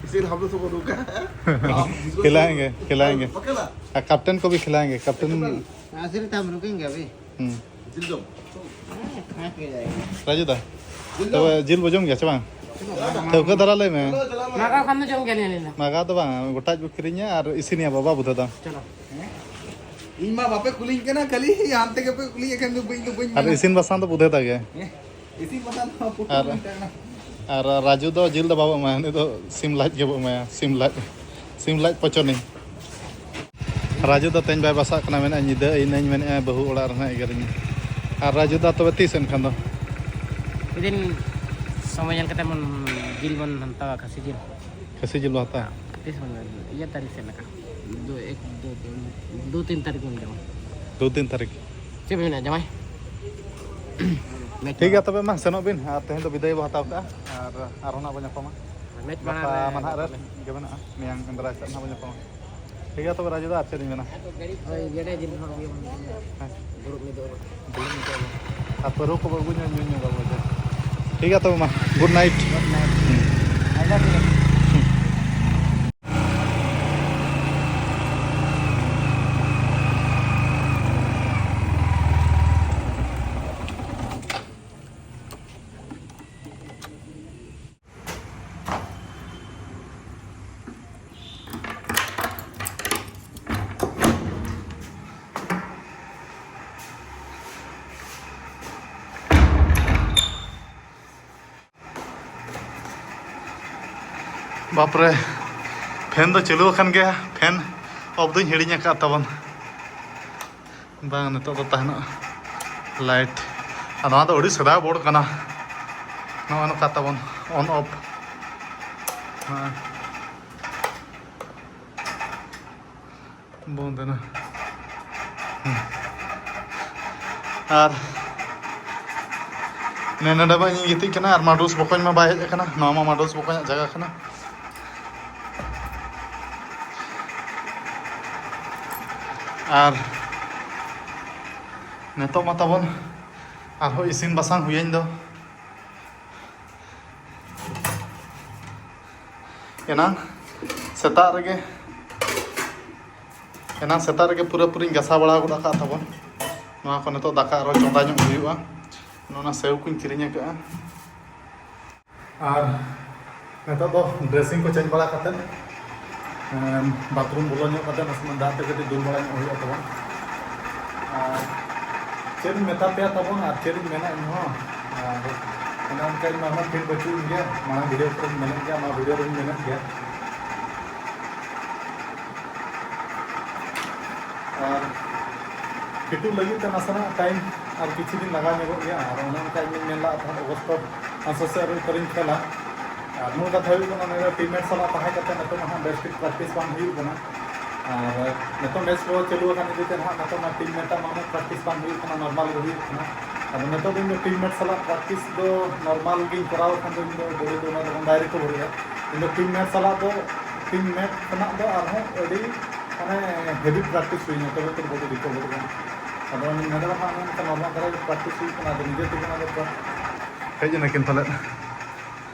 इसीलिए हम लोग सबको रुका है। आप जिसको खिलाएंगे, खिलाएंगे। पक्का ना? आ, कैप्टन को भी खिलाएंगे, कैप्टन। कैप्टन। हाँ, सिर्फ हम रुकेंगे अभी। हम्म। दिल दो। हाँ, खा के जाएंगे। राजू दा, दिल दो। तो जेल बजोंगे, अच्छा, बांग? चलो, बांग। तो के धरा ले में। चलो, चलो, चलो। ᱢᱟᱜᱟᱣ ᱠᱷᱟᱱ ᱫᱚ ᱡᱚᱢ ᱜᱮᱭᱟ ᱞᱮ ᱟᱞᱮ ᱫᱚ᱾ ᱢᱟᱜᱟᱣ ᱫᱚ ᱵᱟᱝ, ᱜᱚᱴᱟ ᱵᱚ ᱠᱤᱨᱤᱧᱟ ᱟᱨ ᱤᱥᱤᱱᱮᱭᱟ ᱵᱟᱵᱟ ᱵᱩᱫᱷᱟᱹ ᱫᱚ᱾ ᱪᱚᱞᱚ᱾ ᱤᱧ ᱢᱟ ᱵᱟᱯᱮ ᱠᱩᱞᱤᱧ ᱠᱟᱱᱟ, ᱠᱷᱟᱹᱞᱤ ᱦᱟᱱᱛᱮ ᱜᱮᱯᱮ ᱠᱩᱞᱤᱧ, ᱮᱠᱷᱟᱱ ᱫᱚ ᱵᱟᱹᱧ ᱫᱚ ᱵᱟᱹᱧ ᱟᱨ ᱢᱮᱱᱟ᱾ ᱤᱥᱤᱱ ᱵᱟᱥᱟᱝ ᱫᱚ ᱵᱩᱫᱷᱟᱹ ᱛᱟᱜᱮ᱾ ᱦᱮᱸ? ᱤᱥᱤᱱ ᱵᱟᱥᱟᱝ ᱫᱚ ᱯᱩᱴᱩᱨ ᱟᱨ, ᱢᱮᱱᱛᱮ ᱠᱟᱱᱟ᱾ ᱟᱨ ᱨᱟᱡᱩ ᱫᱚ ᱡᱤᱞ ᱫᱚ ᱵᱟᱵᱚ ᱮᱢᱟᱭᱟ, ᱩᱱᱤ ᱫᱚ ᱥᱤᱢ ᱞᱟᱡ ᱜᱮᱵᱚ ᱮᱢᱟᱭᱟ, ᱥᱤᱢ ᱞᱟᱡ, ᱥᱤᱢ ᱞᱟᱡ ᱯᱚᱪᱚᱱᱤ᱾ ᱨᱟᱡᱩ ᱫᱚ ᱛᱮᱦᱮᱧ ᱵᱟᱭ ᱵᱟᱥᱟᱜ ᱠᱟᱱᱟ, ᱢᱮᱱᱮᱫᱼᱟ ᱧᱤᱫᱟᱹ ᱟᱹᱭᱱᱟᱹᱧ, ᱢᱮᱱᱮᱫᱼᱟ ᱵᱟᱹᱦᱩ ᱚᱲᱟᱜ ᱨᱮᱦᱚᱸ ᱮᱜᱮᱨᱤᱧᱟ᱾ ᱟᱨ ᱨᱟᱡᱩ ᱫᱚ ᱛᱚᱵᱮ ᱛᱤᱥ ᱮᱱᱠᱷᱟᱱ ᱫᱚ? ᱢᱤᱫ ᱫᱤᱱ ᱥᱚᱢᱚᱭ ᱧᱮᱞ ᱠᱟᱛᱮ ᱵᱚᱱ ᱡᱤᱞ ᱵᱚᱱ ᱦᱟᱛᱟᱣᱟ, ᱠᱷᱟᱹᱥᱤ ᱡᱤᱞ᱾ ᱠᱷᱟᱹᱥᱤ ᱡᱤᱞ ᱵᱚ ᱦᱟᱛᱟᱣᱟ᱾ ᱛᱤᱥ ᱵᱚᱱ, ᱤᱭᱟᱹ ᱛᱟᱹᱨᱤᱠᱷ ᱥᱮᱫ ᱞᱮᱠᱟ᱾ ᱫᱩ, ᱮᱠ, ᱫᱩ, ᱛᱤᱱ, ᱫᱩ ᱛᱤᱱ ᱛᱟᱹᱨᱤᱠᱷ ᱵᱚᱱ ᱡᱚᱢᱟ᱾ ᱫᱩ ᱛᱤᱱ ᱛᱟᱹᱨᱤᱠᱷ᱾ ᱪᱮᱫ ᱵᱮᱱ ᱢᱮᱱᱟ ᱡᱟᱶᱟᱭ? ᱢᱮᱪ ᱴᱷᱤᱠ ᱜᱮᱭᱟ, ᱢᱟᱲᱟᱝ᱾ ᱛᱚᱵᱮ ᱢᱟ ᱥᱮᱱᱚᱜ ᱵᱤᱱ, ᱟᱨ ᱛᱮᱦᱮᱧ ᱫᱚ ᱵᱤᱫᱟᱹᱭ ᱵᱚ ᱦᱟᱛᱟᱣ ᱠᱟᱜᱼᱟ, ᱟᱨ ᱟᱨᱦᱚᱸ ᱱᱟᱜ ᱵᱚ ᱧᱟᱯᱟᱢᱟ᱾ ᱢᱮᱪ ᱜᱟᱯᱟ ᱢᱟᱲᱟᱝ ᱨᱮ ᱢᱟ ᱱᱟᱜ ᱨᱮ ᱧᱟᱯᱟᱢ ᱞᱮ᱾ ᱜᱮ ᱢᱮᱱᱟᱜᱼᱟ, ᱢᱮᱭᱟᱝ ᱮᱱᱫᱨᱟᱭ ᱥᱮᱫ ᱱᱟᱜ ᱵᱚ ᱧᱟᱯᱟᱢᱟ᱾ ᱴᱷᱤᱠ ᱜᱮᱭᱟ, ᱛᱚᱵᱮ ᱨᱟᱡᱩ ᱫᱟ, ᱟᱨ ᱪᱮᱫ ᱤᱧ ᱢᱮᱱᱟ? ᱦᱳᱭ, ᱜᱮᱰᱮ ᱡᱤᱞ ᱦᱚᱸ ᱟᱹᱜᱩᱭᱟᱵᱚᱱ᱾ ᱦᱮᱸ᱾ ᱫᱩᱲᱩᱵ ᱢᱤᱫᱚᱜ ᱟᱵᱚᱱ᱾ ᱫᱩᱲᱩᱵ ᱢᱤᱫᱚᱜ ᱟᱵᱚᱱ᱾ ᱟᱨ ᱯᱟᱹᱨᱣᱟᱹ ᱠᱚᱵᱚ ᱟᱹᱜᱩ ᱧᱚᱜ, ᱧᱩ ᱧᱚᱜ ᱟᱵᱚ᱾ ᱴᱷᱤᱠ ᱜᱮᱭᱟ, ᱛᱚᱵᱮ ᱢᱟ, ᱜᱩᱰ ᱱᱟᱭᱤᱴ᱾ Good night. ᱦᱩᱸ᱾ I love you. ᱵᱟᱯᱨᱮ, ᱯᱷᱮᱱ ᱫᱚ ᱪᱟᱹᱞᱩ ᱟᱠᱟᱱ ᱜᱮᱭᱟ, ᱯᱷᱮᱱ ᱚᱯᱷ ᱫᱩᱧ ᱦᱤᱲᱤᱧ ᱟᱠᱟᱫ ᱛᱟᱵᱚᱱ᱾ ᱵᱟᱝ, ᱱᱤᱛᱚᱜ ᱫᱚ ᱛᱟᱦᱮᱱᱟ ᱞᱟᱭᱤᱴ᱾ ᱟᱨ ᱱᱚᱣᱟ ᱫᱚ ᱟᱹᱰᱤ ᱥᱮᱫᱟᱭ ᱵᱳᱨᱰ ᱠᱟᱱᱟ, ᱱᱚᱜᱼᱚ ᱱᱚᱝᱠᱟ ᱛᱟᱵᱚᱱ ᱚᱱ ᱚᱯᱷ᱾ ᱦᱮᱸ᱾ ᱵᱚᱱᱫ ᱮᱱᱟ᱾ ᱟᱨ ᱱᱮ ᱱᱚᱰᱮ ᱢᱟ ᱤᱧᱤᱧ ᱜᱤᱛᱤᱡ ᱠᱟᱱᱟ, ᱟᱨ ᱢᱟᱰᱩᱥ ᱵᱚᱠᱚᱧ ᱢᱟ ᱵᱟᱭ ᱦᱮᱡ ᱟᱠᱟᱱᱟ᱾ ᱱᱚᱣᱟ ᱢᱟ ᱢᱟᱰᱩᱥ ᱵᱚᱠᱚᱧᱟᱜ ᱡᱟᱭᱜᱟ ᱠᱟᱱᱟ᱾ ᱟᱨ ᱱᱤᱛᱚᱜ ᱢᱟ ᱛᱟᱵᱚᱱ ᱟᱨᱦᱚᱸ ᱤᱥᱤᱱ ᱵᱟᱥᱟᱝ ᱦᱩᱭᱮᱱ ᱫᱚ᱾ ᱮᱱᱟᱝ ᱥᱮᱛᱟᱜ ᱨᱮᱜᱮ, ᱮᱱᱟᱝ ᱥᱮᱛᱟᱜ ᱨᱮᱜᱮ ᱯᱩᱨᱟᱹᱯᱩᱨᱤᱧ ᱜᱟᱥᱟᱣ ᱵᱟᱲᱟ ᱜᱚᱫ ᱟᱠᱟᱫ ᱛᱟᱵᱚᱱ᱾ ᱱᱚᱣᱟ ᱠᱚ ᱱᱤᱛᱚᱜ ᱫᱟᱠᱟ ᱟᱨᱦᱚᱸ ᱪᱚᱸᱫᱟ ᱧᱚᱜ ᱦᱩᱭᱩᱜᱼᱟ᱾ ᱱᱚᱜᱼᱚ ᱱᱟ ᱥᱮᱣ ᱠᱚᱧ ᱠᱤᱨᱤᱧ ᱟᱠᱟᱫᱼᱟ᱾ ᱟᱨ ᱱᱤᱛᱚᱜ ᱫᱚ dressing ᱠᱚ change ᱵᱟᱲᱟ ᱠᱟᱛᱮᱫ, ᱮᱢ, bathroom ᱵᱚᱞᱚ ᱧᱚᱜ ᱠᱟᱛᱮᱫ ᱱᱟᱥᱮᱱᱟᱜ ᱫᱟᱜ ᱛᱮ ᱠᱟᱹᱴᱤᱡ ᱫᱩᱞ ᱵᱟᱲᱟ ᱧᱚᱜ ᱦᱩᱭᱩᱜᱼᱟ ᱛᱟᱵᱚᱱ᱾ ᱟᱨ ᱪᱮᱫ ᱤᱧ ᱢᱮᱛᱟ ᱯᱮᱭᱟ ᱛᱟᱵᱚᱱ, ᱟᱨ ᱪᱮᱫ ᱤᱧ ᱢᱮᱱᱟ ᱤᱧ ᱦᱚᱸ, ᱟᱨ ᱚᱱᱮ ᱚᱱᱠᱟ ᱤᱧ ᱢᱟ ᱩᱱᱟᱹᱜ fit ᱵᱟᱹᱪᱩᱜ ᱤᱧ ᱜᱮᱭᱟ, ᱢᱟᱲᱟᱝ video ᱠᱚᱨᱮᱧ ᱢᱮᱱᱮᱫ ᱜᱮᱭᱟ, ᱱᱚᱣᱟ video ᱨᱮᱧ ᱢᱮᱱᱮᱫ ᱜᱮᱭᱟ᱾ ᱟᱨ ᱠᱟᱹᱴᱤᱡ ᱞᱟᱹᱜᱤᱫ ᱛᱮ ᱱᱟᱥᱮᱱᱟᱜ time ᱟᱨ ᱠᱤᱪᱷᱩ ᱫᱤᱱ ᱞᱟᱜᱟᱣ ᱧᱚᱜᱚᱜ ᱜᱮᱭᱟ᱾ ᱟᱨ ᱚᱱᱮ ᱚᱱᱠᱟ ᱤᱧ ᱢᱮᱱ ᱞᱟᱜ ᱛᱟᱦᱮᱸᱫ, ᱚᱵᱚᱥᱛᱚ ᱟᱥᱛᱮ ᱟᱥᱛᱮ ᱟᱹᱨᱩ ᱩᱛᱟᱹᱨᱤᱧ ᱠᱷᱮᱞᱟ᱾ ᱟᱨ ᱢᱩᱞ ᱠᱟᱛᱷᱟ ᱦᱩᱭᱩᱜ ᱠᱟᱱᱟ, ᱱᱚᱰᱮ teammate ᱥᱟᱞᱟᱜ ᱛᱟᱦᱮᱸ ᱠᱟᱛᱮ ᱱᱤᱛᱚᱜ ᱢᱟ ᱦᱟᱸᱜ ᱵᱮᱥ ᱴᱷᱤᱠ practice ᱵᱟᱝ ᱦᱩᱭᱩᱜ ᱠᱟᱱᱟ᱾ ᱟᱨ ᱱᱤᱛᱚᱜ match ᱠᱚ ᱪᱟᱹᱞᱩ ᱟᱠᱟᱱ ᱤᱫᱤ ᱛᱮ ᱱᱟᱦᱟᱜ ᱱᱤᱛᱚᱜ ᱢᱟ teammate ᱟᱜ ᱢᱟ ᱩᱱᱟᱹᱜ practice ᱵᱟᱝ ᱦᱩᱭᱩᱜ ᱠᱟᱱᱟ, normal ᱜᱮ ᱦᱩᱭᱩᱜ ᱠᱟᱱᱟ᱾ ᱟᱫᱚ ᱱᱤᱛᱚᱜ ᱫᱚ ᱤᱧ ᱫᱚ teammate ᱥᱟᱞᱟᱜ practice ᱫᱚ normal ᱜᱤᱧ ᱠᱚᱨᱟᱣ ᱠᱷᱟᱱ ᱫᱚ ᱤᱧ ᱫᱚ body ᱫᱚ ᱩᱱᱟᱹᱜ ᱞᱚᱜᱚᱱ ᱵᱟᱭ recover ᱟ᱾ ᱤᱧ ᱫᱚ teammate ᱥᱟᱞᱟᱜ ᱫᱚ, teammate ᱠᱷᱚᱱᱟᱜ ᱫᱚ ᱟᱨᱦᱚᱸ ᱟᱹᱰᱤ ᱢᱟᱱᱮ heavy practice ᱦᱩᱭᱱᱟ, ᱛᱚᱵᱮ ᱛᱚ body recover ᱟ᱾ ᱟᱫᱚ ᱱᱚᱰᱮ ᱫᱚ ᱦᱟᱸᱜ ᱱᱚᱝᱠᱟ normal ᱫᱷᱟᱨᱟ ᱜᱮ practice ᱦᱩᱭᱩᱜ ᱠᱟᱱᱟ, ᱟᱫᱚ ᱱᱤᱡᱮ ᱛᱮᱜᱮ ᱚᱱᱟ ᱫᱚ pra- ᱦᱮᱡ ᱮᱱᱟ ᱠᱤᱱ ᱯᱟᱞᱮᱫ,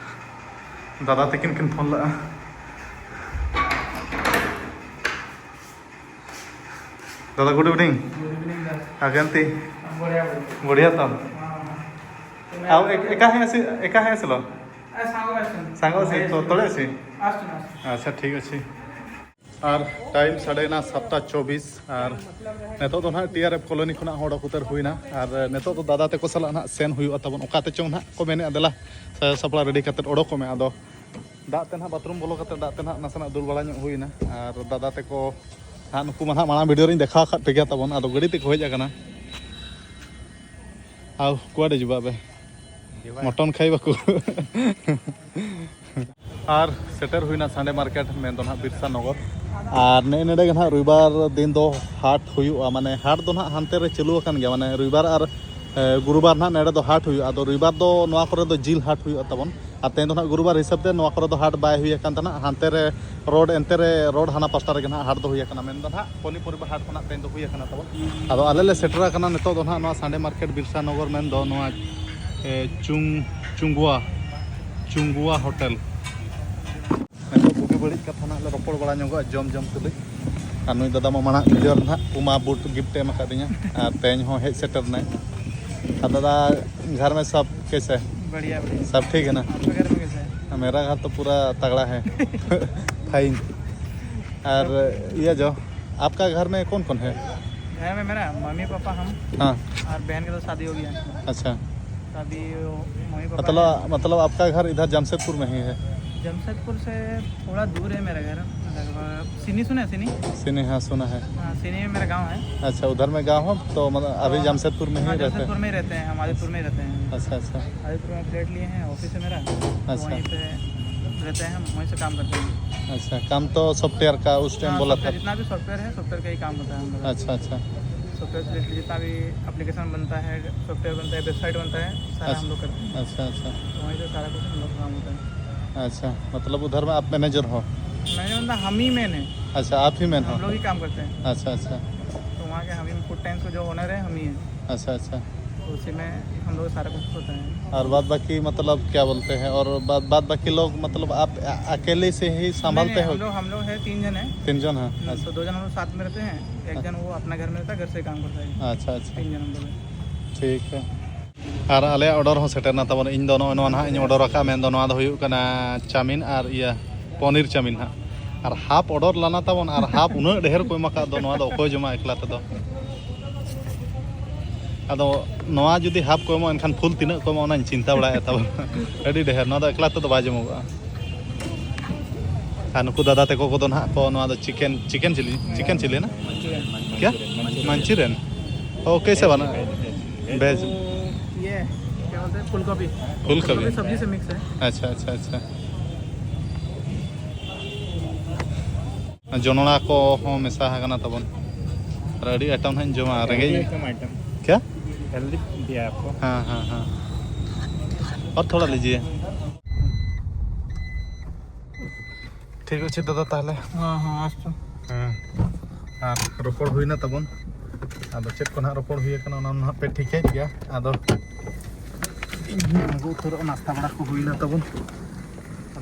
ᱫᱟᱫᱟ ᱛᱟᱹᱠᱤᱱ ᱠᱤᱱ ᱯᱷᱳᱱ ᱞᱮᱫᱼᱟ᱾ ᱫᱟᱫᱟ, good evening। Good evening, sir। ᱟᱨ ᱠᱟᱱᱛᱤ? बढ़िया, बढ़िया। बढ़िया तो? हाँ, हाँ। तो मैं ଆଉ ଏ-, ଏକା ହିଁ ଆସି, ଏକା ହିଁ ଆସିଲ? ଏ ସାଙ୍ଗ ଆସିଛନ୍ତି। ସାଙ୍ଗ ଆସି, ଭାଇ ତ-, ଆସିଛନ୍ତି। ତଳେ ଆସି? ଆସୁଛନ୍ତି, ଆସୁଛନ୍ତି। ଆଚ୍ଛା, ଠିକ୍ ଅଛି। ᱟᱨ time ᱥᱟᱰᱮᱭᱮᱱᱟ ᱥᱟᱛᱴᱟ ᱪᱚᱵᱵᱤᱥ, ᱟᱨ ᱱᱤᱛᱚᱜ ᱫᱚ ᱱᱟᱦᱟᱜ T R F colony ᱠᱷᱚᱱᱟᱜ ᱦᱚᱸ ᱚᱰᱚᱠ ᱩᱛᱟᱹᱨ ᱦᱩᱭᱱᱟ᱾ ᱟᱨ ᱱᱤᱛᱚᱜ ᱫᱚ ᱫᱟᱫᱟ ᱛᱟᱠᱚ ᱥᱟᱞᱟᱜ ᱱᱟᱦᱟᱜ ᱥᱮᱱ ᱦᱩᱭᱩᱜᱼᱟ ᱛᱟᱵᱚᱱ, ᱚᱠᱟ ᱛᱮᱪᱚᱝ ᱱᱟᱦᱟᱜ ᱠᱚ ᱢᱮᱱᱮᱫᱼᱟ, ᱫᱮᱞᱟ ᱥᱟᱡᱟᱣ ᱥᱟᱯᱲᱟᱣ ready ᱠᱟᱛᱮᱫ ᱚᱰᱚᱠᱚᱜ ᱢᱮ᱾ ᱟᱫᱚ ᱫᱟᱜ ᱛᱮ ᱱᱟᱦᱟᱜ bathroom ᱵᱚᱞᱚ ᱠᱟᱛᱮᱫ ᱫᱟᱜ ᱛᱮ ᱱᱟᱦᱟᱜ ᱱᱟᱥᱮᱱᱟᱜ ᱫᱩᱞ ᱵᱟᱲᱟ ᱧᱚᱜ ᱦᱩᱭᱱᱟ᱾ ᱟᱨ ᱫᱟᱫᱟ ᱛᱟᱠᱚ ᱱᱟᱦᱟᱜ, ᱱᱩᱠᱩ ᱢᱟ ᱱᱟᱦᱟᱜ ᱢᱟᱲᱟᱝ video ᱨᱤᱧ ᱫᱮᱠᱷᱟᱣ ᱟᱠᱟᱫ ᱯᱮᱜᱮᱭᱟ ᱛᱟᱵᱚᱱ, ᱟᱫᱚ ᱜᱟᱹᱰᱤ ᱛᱮᱠᱚ ᱦᱮᱡ ᱟᱠᱟᱱᱟ᱾ ᱟᱣ, ᱠᱩᱣᱟᱰᱮ ᱡᱩᱵᱟ ᱵᱮ? ᱡᱩᱵᱟ᱾ Mutton ᱠᱷᱟᱭ ᱵᱟᱠᱚ᱾ ᱟᱨ ᱥᱮᱴᱮᱨ ᱦᱩᱭᱱᱟ ᱥᱟᱱᱰᱮ ᱢᱟᱨᱠᱮᱴ, ᱢᱮᱱ ᱫᱚ ᱱᱟᱦᱟᱜ ᱵᱤᱨᱥᱟ ᱱᱚᱜᱚᱨ᱾ ᱟᱨ ᱱᱮᱜᱼᱮ ᱱᱮᱰᱮ ᱜᱮ ᱱᱟᱦᱟᱜ ᱨᱚᱵᱤᱵᱟᱨ ᱫᱤᱱ ᱫᱚ ᱦᱟᱴ ᱦᱩᱭᱩᱜᱼᱟ, ᱢᱟᱱᱮ ᱦᱟᱴ ᱫᱚ ᱱᱟᱦᱟᱜ ᱦᱟᱱᱛᱮ ᱨᱮ ᱪᱟᱹᱞᱩ ᱟᱠᱟᱱ ᱜᱮᱭᱟ, ᱢᱟᱱᱮ ᱨᱚᱵᱤᱵᱟᱨ ᱟᱨ, ᱮ, ᱜᱩᱨᱩᱵᱟᱨ ᱱᱟᱦᱟᱜ ᱱᱮᱰᱮ ᱫᱚ ᱦᱟᱴ ᱦᱩᱭᱩᱜᱼᱟ᱾ ᱟᱫᱚ ᱨᱚᱵᱤᱵᱟᱨ ᱫᱚ ᱱᱚᱣᱟ ᱠᱚᱨᱮ ᱫᱚ ᱡᱤᱞ ᱦᱟᱴ ᱦᱩᱭᱩᱜᱼᱟ ᱛᱟᱵᱚᱱ, ᱟᱨ ᱛᱮᱦᱮᱧ ᱫᱚ ᱱᱟᱦᱟᱜ ᱜᱩᱨᱩᱵᱟᱨ ᱦᱤᱥᱟᱹᱵ ᱛᱮ ᱱᱚᱣᱟ ᱠᱚᱨᱮ ᱫᱚ ᱦᱟᱴ ᱵᱟᱭ ᱦᱩᱭ ᱟᱠᱟᱱ ᱛᱟᱦᱮᱱᱟ, ᱦᱟᱱᱛᱮ ᱨᱮ ᱨᱳᱰ, ᱮᱱᱛᱮ ᱨᱮ ᱨᱳᱰ ᱦᱟᱱᱟ ᱯᱟᱥᱴᱟ ᱨᱮᱜᱮ ᱱᱟᱦᱟᱜ ᱦᱟᱴ ᱫᱚ ᱦᱩᱭ ᱟᱠᱟᱱᱟ᱾ ᱢᱮᱱ ᱫᱚ ᱱᱟᱦᱟᱜ ᱯᱚᱱᱤ ᱯᱚᱨᱤᱵᱟ ᱦᱟᱴ ᱠᱷᱚᱱᱟᱜ ᱛᱮᱦᱮᱧ ᱫᱚ ᱦᱩᱭ ᱟᱠᱟᱱᱟ ᱛᱟᱵᱚᱱ᱾ ᱟᱫᱚ ᱟᱞᱮ ᱞᱮ ᱥᱮᱴᱮᱨ ᱟᱠᱟᱱᱟ ᱱᱤᱛᱚᱜ ᱫᱚ ᱱᱟᱦᱟᱜ ᱱᱚᱣᱟ ᱥᱟᱱᱰᱮ ᱢᱟᱨᱠᱮᱴ ᱵᱤᱨᱥᱟ ᱱᱚᱜᱚᱨ, ᱢᱮᱱ ᱫᱚ ᱱᱚᱣᱟ, ᱮ, ᱪᱩᱝ-, ᱪᱩᱝᱜᱩᱣᱟ, ᱪᱩᱝᱜᱩᱣᱟ ᱦᱳᱴᱮᱞ᱾ ᱱᱤᱛᱚᱜ ᱵᱩᱜᱤ ᱵᱟᱹᱲᱤᱡ ᱠᱟᱛᱷᱟ ᱱᱟᱦᱟᱜ ᱞᱮ ᱨᱚᱯᱚᱲ ᱵᱟᱲᱟ ᱧᱚᱜᱚᱜᱼᱟ ᱡᱚᱢ ᱡᱚᱢ ᱛᱩᱞᱩᱡ᱾ ᱟᱨ ᱱᱩᱭ ᱫᱟᱫᱟ ᱢᱟ ᱢᱟᱲᱟᱝ ᱵᱷᱤᱰᱤᱭᱳ ᱨᱮ ᱱᱟᱦᱟᱜ ᱯᱩᱢᱟ ᱵᱩᱴ ᱜᱤᱯᱷᱴ ᱮ ᱮᱢ ᱟᱠᱟᱫᱤᱧᱟ, ᱟᱨ ᱛᱮᱦᱮᱧ ᱦᱚᱸ ᱦᱮᱡ ᱥᱮᱴᱮᱨ ᱮᱱᱟᱭ᱾ ᱟᱨ ᱫᱟᱫᱟ, ᱜᱷᱟᱨ ᱢᱮ ᱥᱟᱵ ᱠᱮᱥᱮ? बढ़िया, बढ़िया। सब ठीक है ना? आपका घर में कैसा है? मेरा घर तो पूरा तगड़ा है। फाइन। और ये जो आपका घर में कौन कौन है? घर में मेरा मम्मी पापा, हम। हाँ। और बहन के तो शादी हो गया। अच्छा। तो अभी वो मम्मी पापा मतलब, हैं। मतलब आपका घर इधर जमशेदपुर में ही है? जमशेदपुर से थोड़ा दूर है मेरा घर, लगभग सिनी सुना है, सिनी? सिनी, हाँ, सुना है। हाँ, सिनी में मेरा गांव है। अच्छा, उधर में गांव हो तो मतलब अभी तो जमशेदपुर में ही हाँ, रहते हैं? जमशेदपुर में ही रहते हैं, हम आदिपुर में ही रहते हैं। अच्छा, अच्छा। आदिपुर में फ्लैट लिए हैं, ऑफिस है मेरा, तो अच्छा। वहीं पे रहते हैं हम, वहीं से काम करते हैं। अच्छा, काम तो सॉफ्टवेयर का उस टाइम हाँ, बोला सॉफ्टवेयर, था। जितना भी सॉफ्टवेयर है, सॉफ्टवेयर का ही काम होता है हम लोग का। अच्छा, अच्छा। सॉफ्टवेयर से रिलेटेड जितना भी एप्लीकेशन बनता है, सॉफ्टवेयर बनता है, वेबसाइट बनता है, सारा अच्छा। हम लोग करते हैं। अच्छा, अच्छा। तो वहीं से सारा कुछ हम लोग का काम होता है। अच्छा, मतलब उधर में आप मैनेजर हो? मैनेजर मतलब हम ही मेन है। अच्छा, आप ही मेन हो? हम लोग ही काम करते हैं। अच्छा, अच्छा। तो वहाँ के हम ही फूड टाइम्स को जो ओनर है, हम ही हैं। अच्छा, अच्छा। तो उसी में हम लोग सारा कुछ होता है। और बाद बाकी मतलब क्या बोलते हैं, और बाद, बाद बाकी लोग मतलब आप अ-, अकेले से ही नहीं, संभालते नहीं, हो? हम लोग, हम लोग हैं, तीन जन हैं। तीन जन हैं? हम्म, अच्छा। तो दो जन हम लोग साथ में रहते हैं, एक हाँ। जन वो अपना घर में रहता है, घर से काम करता है। अच्छा, अच्छा। तीन जन हम लोग हैं। ठीक है। ᱟᱨ ᱟᱞᱮᱭᱟᱜ ᱚᱰᱟᱨ ᱦᱚᱸ ᱥᱮᱴᱮᱨ ᱮᱱᱟ ᱛᱟᱵᱚᱱ᱾ ᱤᱧ ᱫᱚ ᱱᱚᱜᱼᱚᱭ ᱱᱚᱣᱟ ᱱᱟᱦᱟᱜ ᱤᱧ ᱚᱰᱟᱨ ᱟᱠᱟᱫᱼᱟ, ᱢᱮᱱᱫᱚ ᱱᱚᱣᱟ ᱫᱚ ᱦᱩᱭᱩᱜ ᱠᱟᱱᱟ ᱪᱟᱣᱢᱤᱱ ᱟᱨ ᱤᱭᱟᱹ ᱯᱚᱱᱤᱨ ᱪᱟᱣᱢᱤᱱ ᱦᱟᱸᱜ᱾ ᱟᱨ ᱦᱟᱯ ᱚᱰᱟᱨ ᱞᱟᱱᱟ ᱛᱟᱵᱚᱱ ᱟᱨ ᱦᱟᱯ ᱩᱱᱟᱹᱜ ᱰᱷᱮᱨ ᱠᱚ ᱮᱢ ᱟᱠᱟᱫ ᱫᱚ, ᱱᱚᱣᱟ ᱫᱚ ᱚᱠᱚᱭ ᱡᱚᱢᱟ ᱮᱠᱞᱟ ᱛᱮᱫᱚ? ᱟᱫᱚ ᱱᱚᱣᱟ ᱡᱩᱫᱤ ᱦᱟᱯ ᱠᱚ ᱮᱢᱚᱜᱼᱟ, ᱮᱱᱠᱷᱟᱱ ᱯᱷᱩᱞ ᱛᱤᱱᱟᱹᱜ ᱠᱚ ᱮᱢᱚᱜᱼᱟ, ᱚᱱᱟᱧ ᱪᱤᱱᱛᱟᱹ ᱵᱟᱲᱟᱭᱮᱫ ᱛᱟᱵᱚᱱ᱾ ᱟᱹᱰᱤ ᱰᱷᱮᱨ, ᱱᱚᱣᱟ ᱫᱚ ᱮᱠᱞᱟ ᱛᱮᱫᱚ ᱵᱟᱭ ᱡᱚᱢᱚᱜᱚᱜᱼᱟ᱾ ᱟᱨ ᱱᱩᱠᱩ ᱫᱟᱫᱟ ᱛᱟᱠᱚ ᱠᱚᱫᱚ ᱱᱟᱦᱟᱜ ᱠᱚ, ᱱᱚᱣᱟ ᱫᱚ ᱪᱤᱠᱮᱱ, ᱪᱤᱠᱮᱱ ᱪᱤᱞᱤ, ᱪᱤᱠᱮᱱ ᱪᱤᱞᱤ ᱱᱟ? मंचूरियन। क्या? मंचूरियन। ओ, कैसे बना? वेज। वो ये क्या बोलते हैं, फूलगोभी। फूलगोभी। फूलगोभी सब्जी से मिक्स है। अच्छा, अच्छा, अच्छा। ᱡᱚᱱᱚᱲᱟ ᱠᱚᱦᱚᱸ ᱢᱮᱥᱟ ᱟᱠᱟᱱᱟ ᱛᱟᱵᱚᱱ᱾ ᱟᱨ ᱟᱹᱰᱤ ᱟᱭᱴᱮᱢ ᱱᱟᱦᱟᱜ ᱤᱧ ᱡᱚᱢᱟ, ᱨᱮᱸᱜᱮᱡ᱾ एकदम आइटम। क्या? हेल्दी दिया है आपको। हाँ, हाँ, हाँ। और थोड़ा लीजिए। ᱴᱷᱤᱠ ᱚᱪᱷᱮ ᱫᱟᱫᱟ, ᱛᱟᱦᱚᱞᱮ᱾ हाँ हाँ आज तो। ᱦᱮᱸ᱾ ᱟᱨ ᱨᱚᱯᱚᱲ ᱦᱩᱭᱱᱟ ᱛᱟᱵᱚᱱ᱾ ᱟᱫᱚ ᱪᱮᱫ ᱠᱚ ᱱᱟᱦᱟᱜ ᱨᱚᱯᱚᱲ ᱦᱩᱭ ᱟᱠᱟᱱᱟ, ᱚᱱᱟ ᱱᱟᱦᱟᱜ ᱯᱮ ᱴᱷᱤᱠᱟᱹᱭᱮᱫ ᱜᱮᱭᱟ᱾ ᱟᱫᱚ ᱤᱧ ᱟᱬᱜᱚ ᱩᱛᱟᱹᱨᱚᱜᱼᱟ, ᱱᱟᱥᱛᱟ ᱵᱟᱲᱟ ᱠᱚ ᱦᱩᱭᱱᱟ ᱛᱟᱵᱚᱱ᱾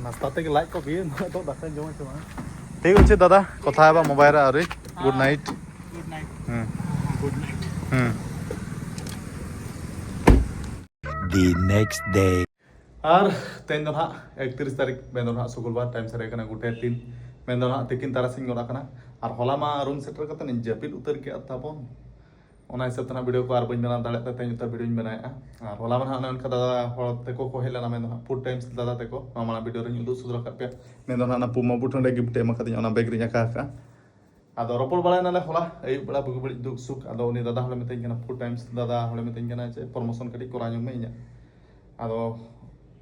ᱱᱟᱥᱛᱟ ᱛᱮᱜᱮ ᱞᱟᱡ ᱠᱚ ᱵᱤᱭᱮᱱ ᱱᱤᱛᱚᱜ ᱫᱟᱠᱟᱧ ᱡᱚᱢᱟ ᱥᱮ ᱵᱟᱝ? ᱴᱷᱤᱠ ᱚᱪᱷᱮ ᱫᱟᱫᱟ, ᱠᱚᱛᱷᱟ ᱦᱮᱵᱟ ᱢᱳᱵᱟᱭᱤᱞ ᱨᱮ ᱟᱹᱣᱨᱤ᱾ Good night. Good night. ᱦᱮᱸ᱾ Good night. ᱦᱮᱸ᱾ The next day. ᱟᱨ ᱛᱮᱦᱮᱧ ᱫᱚ ᱱᱟᱦᱟᱜ ᱮᱠᱛᱤᱨᱤᱥ ᱛᱟᱹᱨᱤᱠᱷ, ᱢᱮᱱᱫᱚ ᱱᱟᱦᱟᱜ ᱥᱩᱠᱩᱞᱵᱟᱨ, ᱴᱟᱭᱤᱢ ᱥᱟᱹᱨᱤ ᱠᱟᱱᱟ ᱜᱚᱴᱮ ᱛᱤᱱ, ᱢᱮᱱᱫᱚ ᱱᱟᱦᱟᱜ ᱛᱤᱠᱤᱱ ᱛᱟᱨᱟᱥᱤᱧ ᱜᱚᱫ ᱟᱠᱟᱱᱟ᱾ ᱟᱨ ᱦᱚᱞᱟ ᱢᱟ ᱨᱩᱢ ᱥᱮᱴᱮᱨ ᱠᱟᱛᱮ ᱤᱧ ᱡᱟᱹᱯᱤᱫ ᱩᱛᱟᱹᱨ ᱠᱮᱫᱼᱟ ᱛᱟᱵᱚᱱ᱾ ᱚᱱᱟ ᱦᱤᱥᱟᱹᱵ ᱛᱮ ᱱᱟᱦᱟᱜ ᱵᱷᱤᱰᱤᱭᱳ ᱠᱚ ᱟᱨ ᱵᱟᱹᱧ ᱵᱮᱱᱟᱣ ᱫᱟᱲᱮᱭᱟᱜ ᱛᱮ ᱛᱮᱦᱮᱧ ᱩᱛᱟᱹᱨ ᱵᱷᱤᱰᱤᱭᱳᱧ ᱵᱮᱱᱟᱣᱮᱫᱼᱟ᱾ ᱟᱨ ᱦᱚᱞᱟ ᱢᱟ ᱱᱟᱦᱟᱜ ᱚᱱᱮ ᱚᱱᱠᱟ ᱫᱟᱫᱟ ᱦᱚᱲ ᱛᱮᱠᱚ ᱠᱚ ᱦᱮᱡ ᱞᱮᱱᱟ, ᱢᱮᱱᱫᱚ ᱱᱟᱦᱟᱜ ᱯᱷᱩᱰ ᱴᱟᱭᱤᱢᱥ ᱫᱟᱫᱟ ᱛᱮᱠᱚ, ᱱᱚᱣᱟ ᱢᱟᱲᱟᱝ ᱵᱷᱤᱰᱤᱭᱳ ᱨᱮᱧ ᱩᱫᱩᱜ ᱥᱚᱫᱚᱨ ᱟᱠᱟᱫ ᱯᱮᱭᱟ᱾ ᱢᱮᱱᱫᱚ ᱱᱟᱦᱟᱜ ᱚᱱᱟ ᱯᱩᱢᱟ ᱵᱩᱴ ᱚᱸᱰᱮ ᱜᱤᱯᱷᱴ ᱮ ᱮᱢ ᱟᱠᱟᱫᱤᱧᱟ, ᱚᱱᱟ ᱵᱮᱜᱽ ᱨᱤᱧ ᱟᱸᱠᱟ ᱟᱠᱟᱫᱼᱟ᱾ ᱟᱫᱚ ᱨᱚᱯᱚᱲ ᱵᱟᱲᱟᱭ ᱱᱟᱞᱮ ᱦᱚᱞᱟ ᱟᱹᱭᱩᱵ ᱵᱮᱲᱟ ᱵᱩᱜᱤ ᱵᱟᱹᱲᱤᱡ ᱫᱩᱠ ᱥᱩᱠ᱾ ᱟᱫᱚ ᱩᱱᱤ ᱫᱟᱫᱟ ᱦᱚᱲᱮ ᱢᱤᱛᱟᱹᱧ ᱠᱟᱱᱟ, ᱯᱷᱩᱰ ᱴᱟᱭᱤᱢᱥ ᱫᱟᱫᱟ ᱦᱚᱲᱮ ᱢᱤᱛᱟᱹᱧ ᱠᱟᱱᱟ ᱡᱮ ᱯᱨᱚᱢᱳᱥᱚᱱ ᱠᱟᱹᱴᱤᱡ ᱠᱚᱨᱟᱣ ᱧᱚᱜ ᱢᱮ ᱤᱧᱟᱹᱜ᱾ ᱟᱫᱚ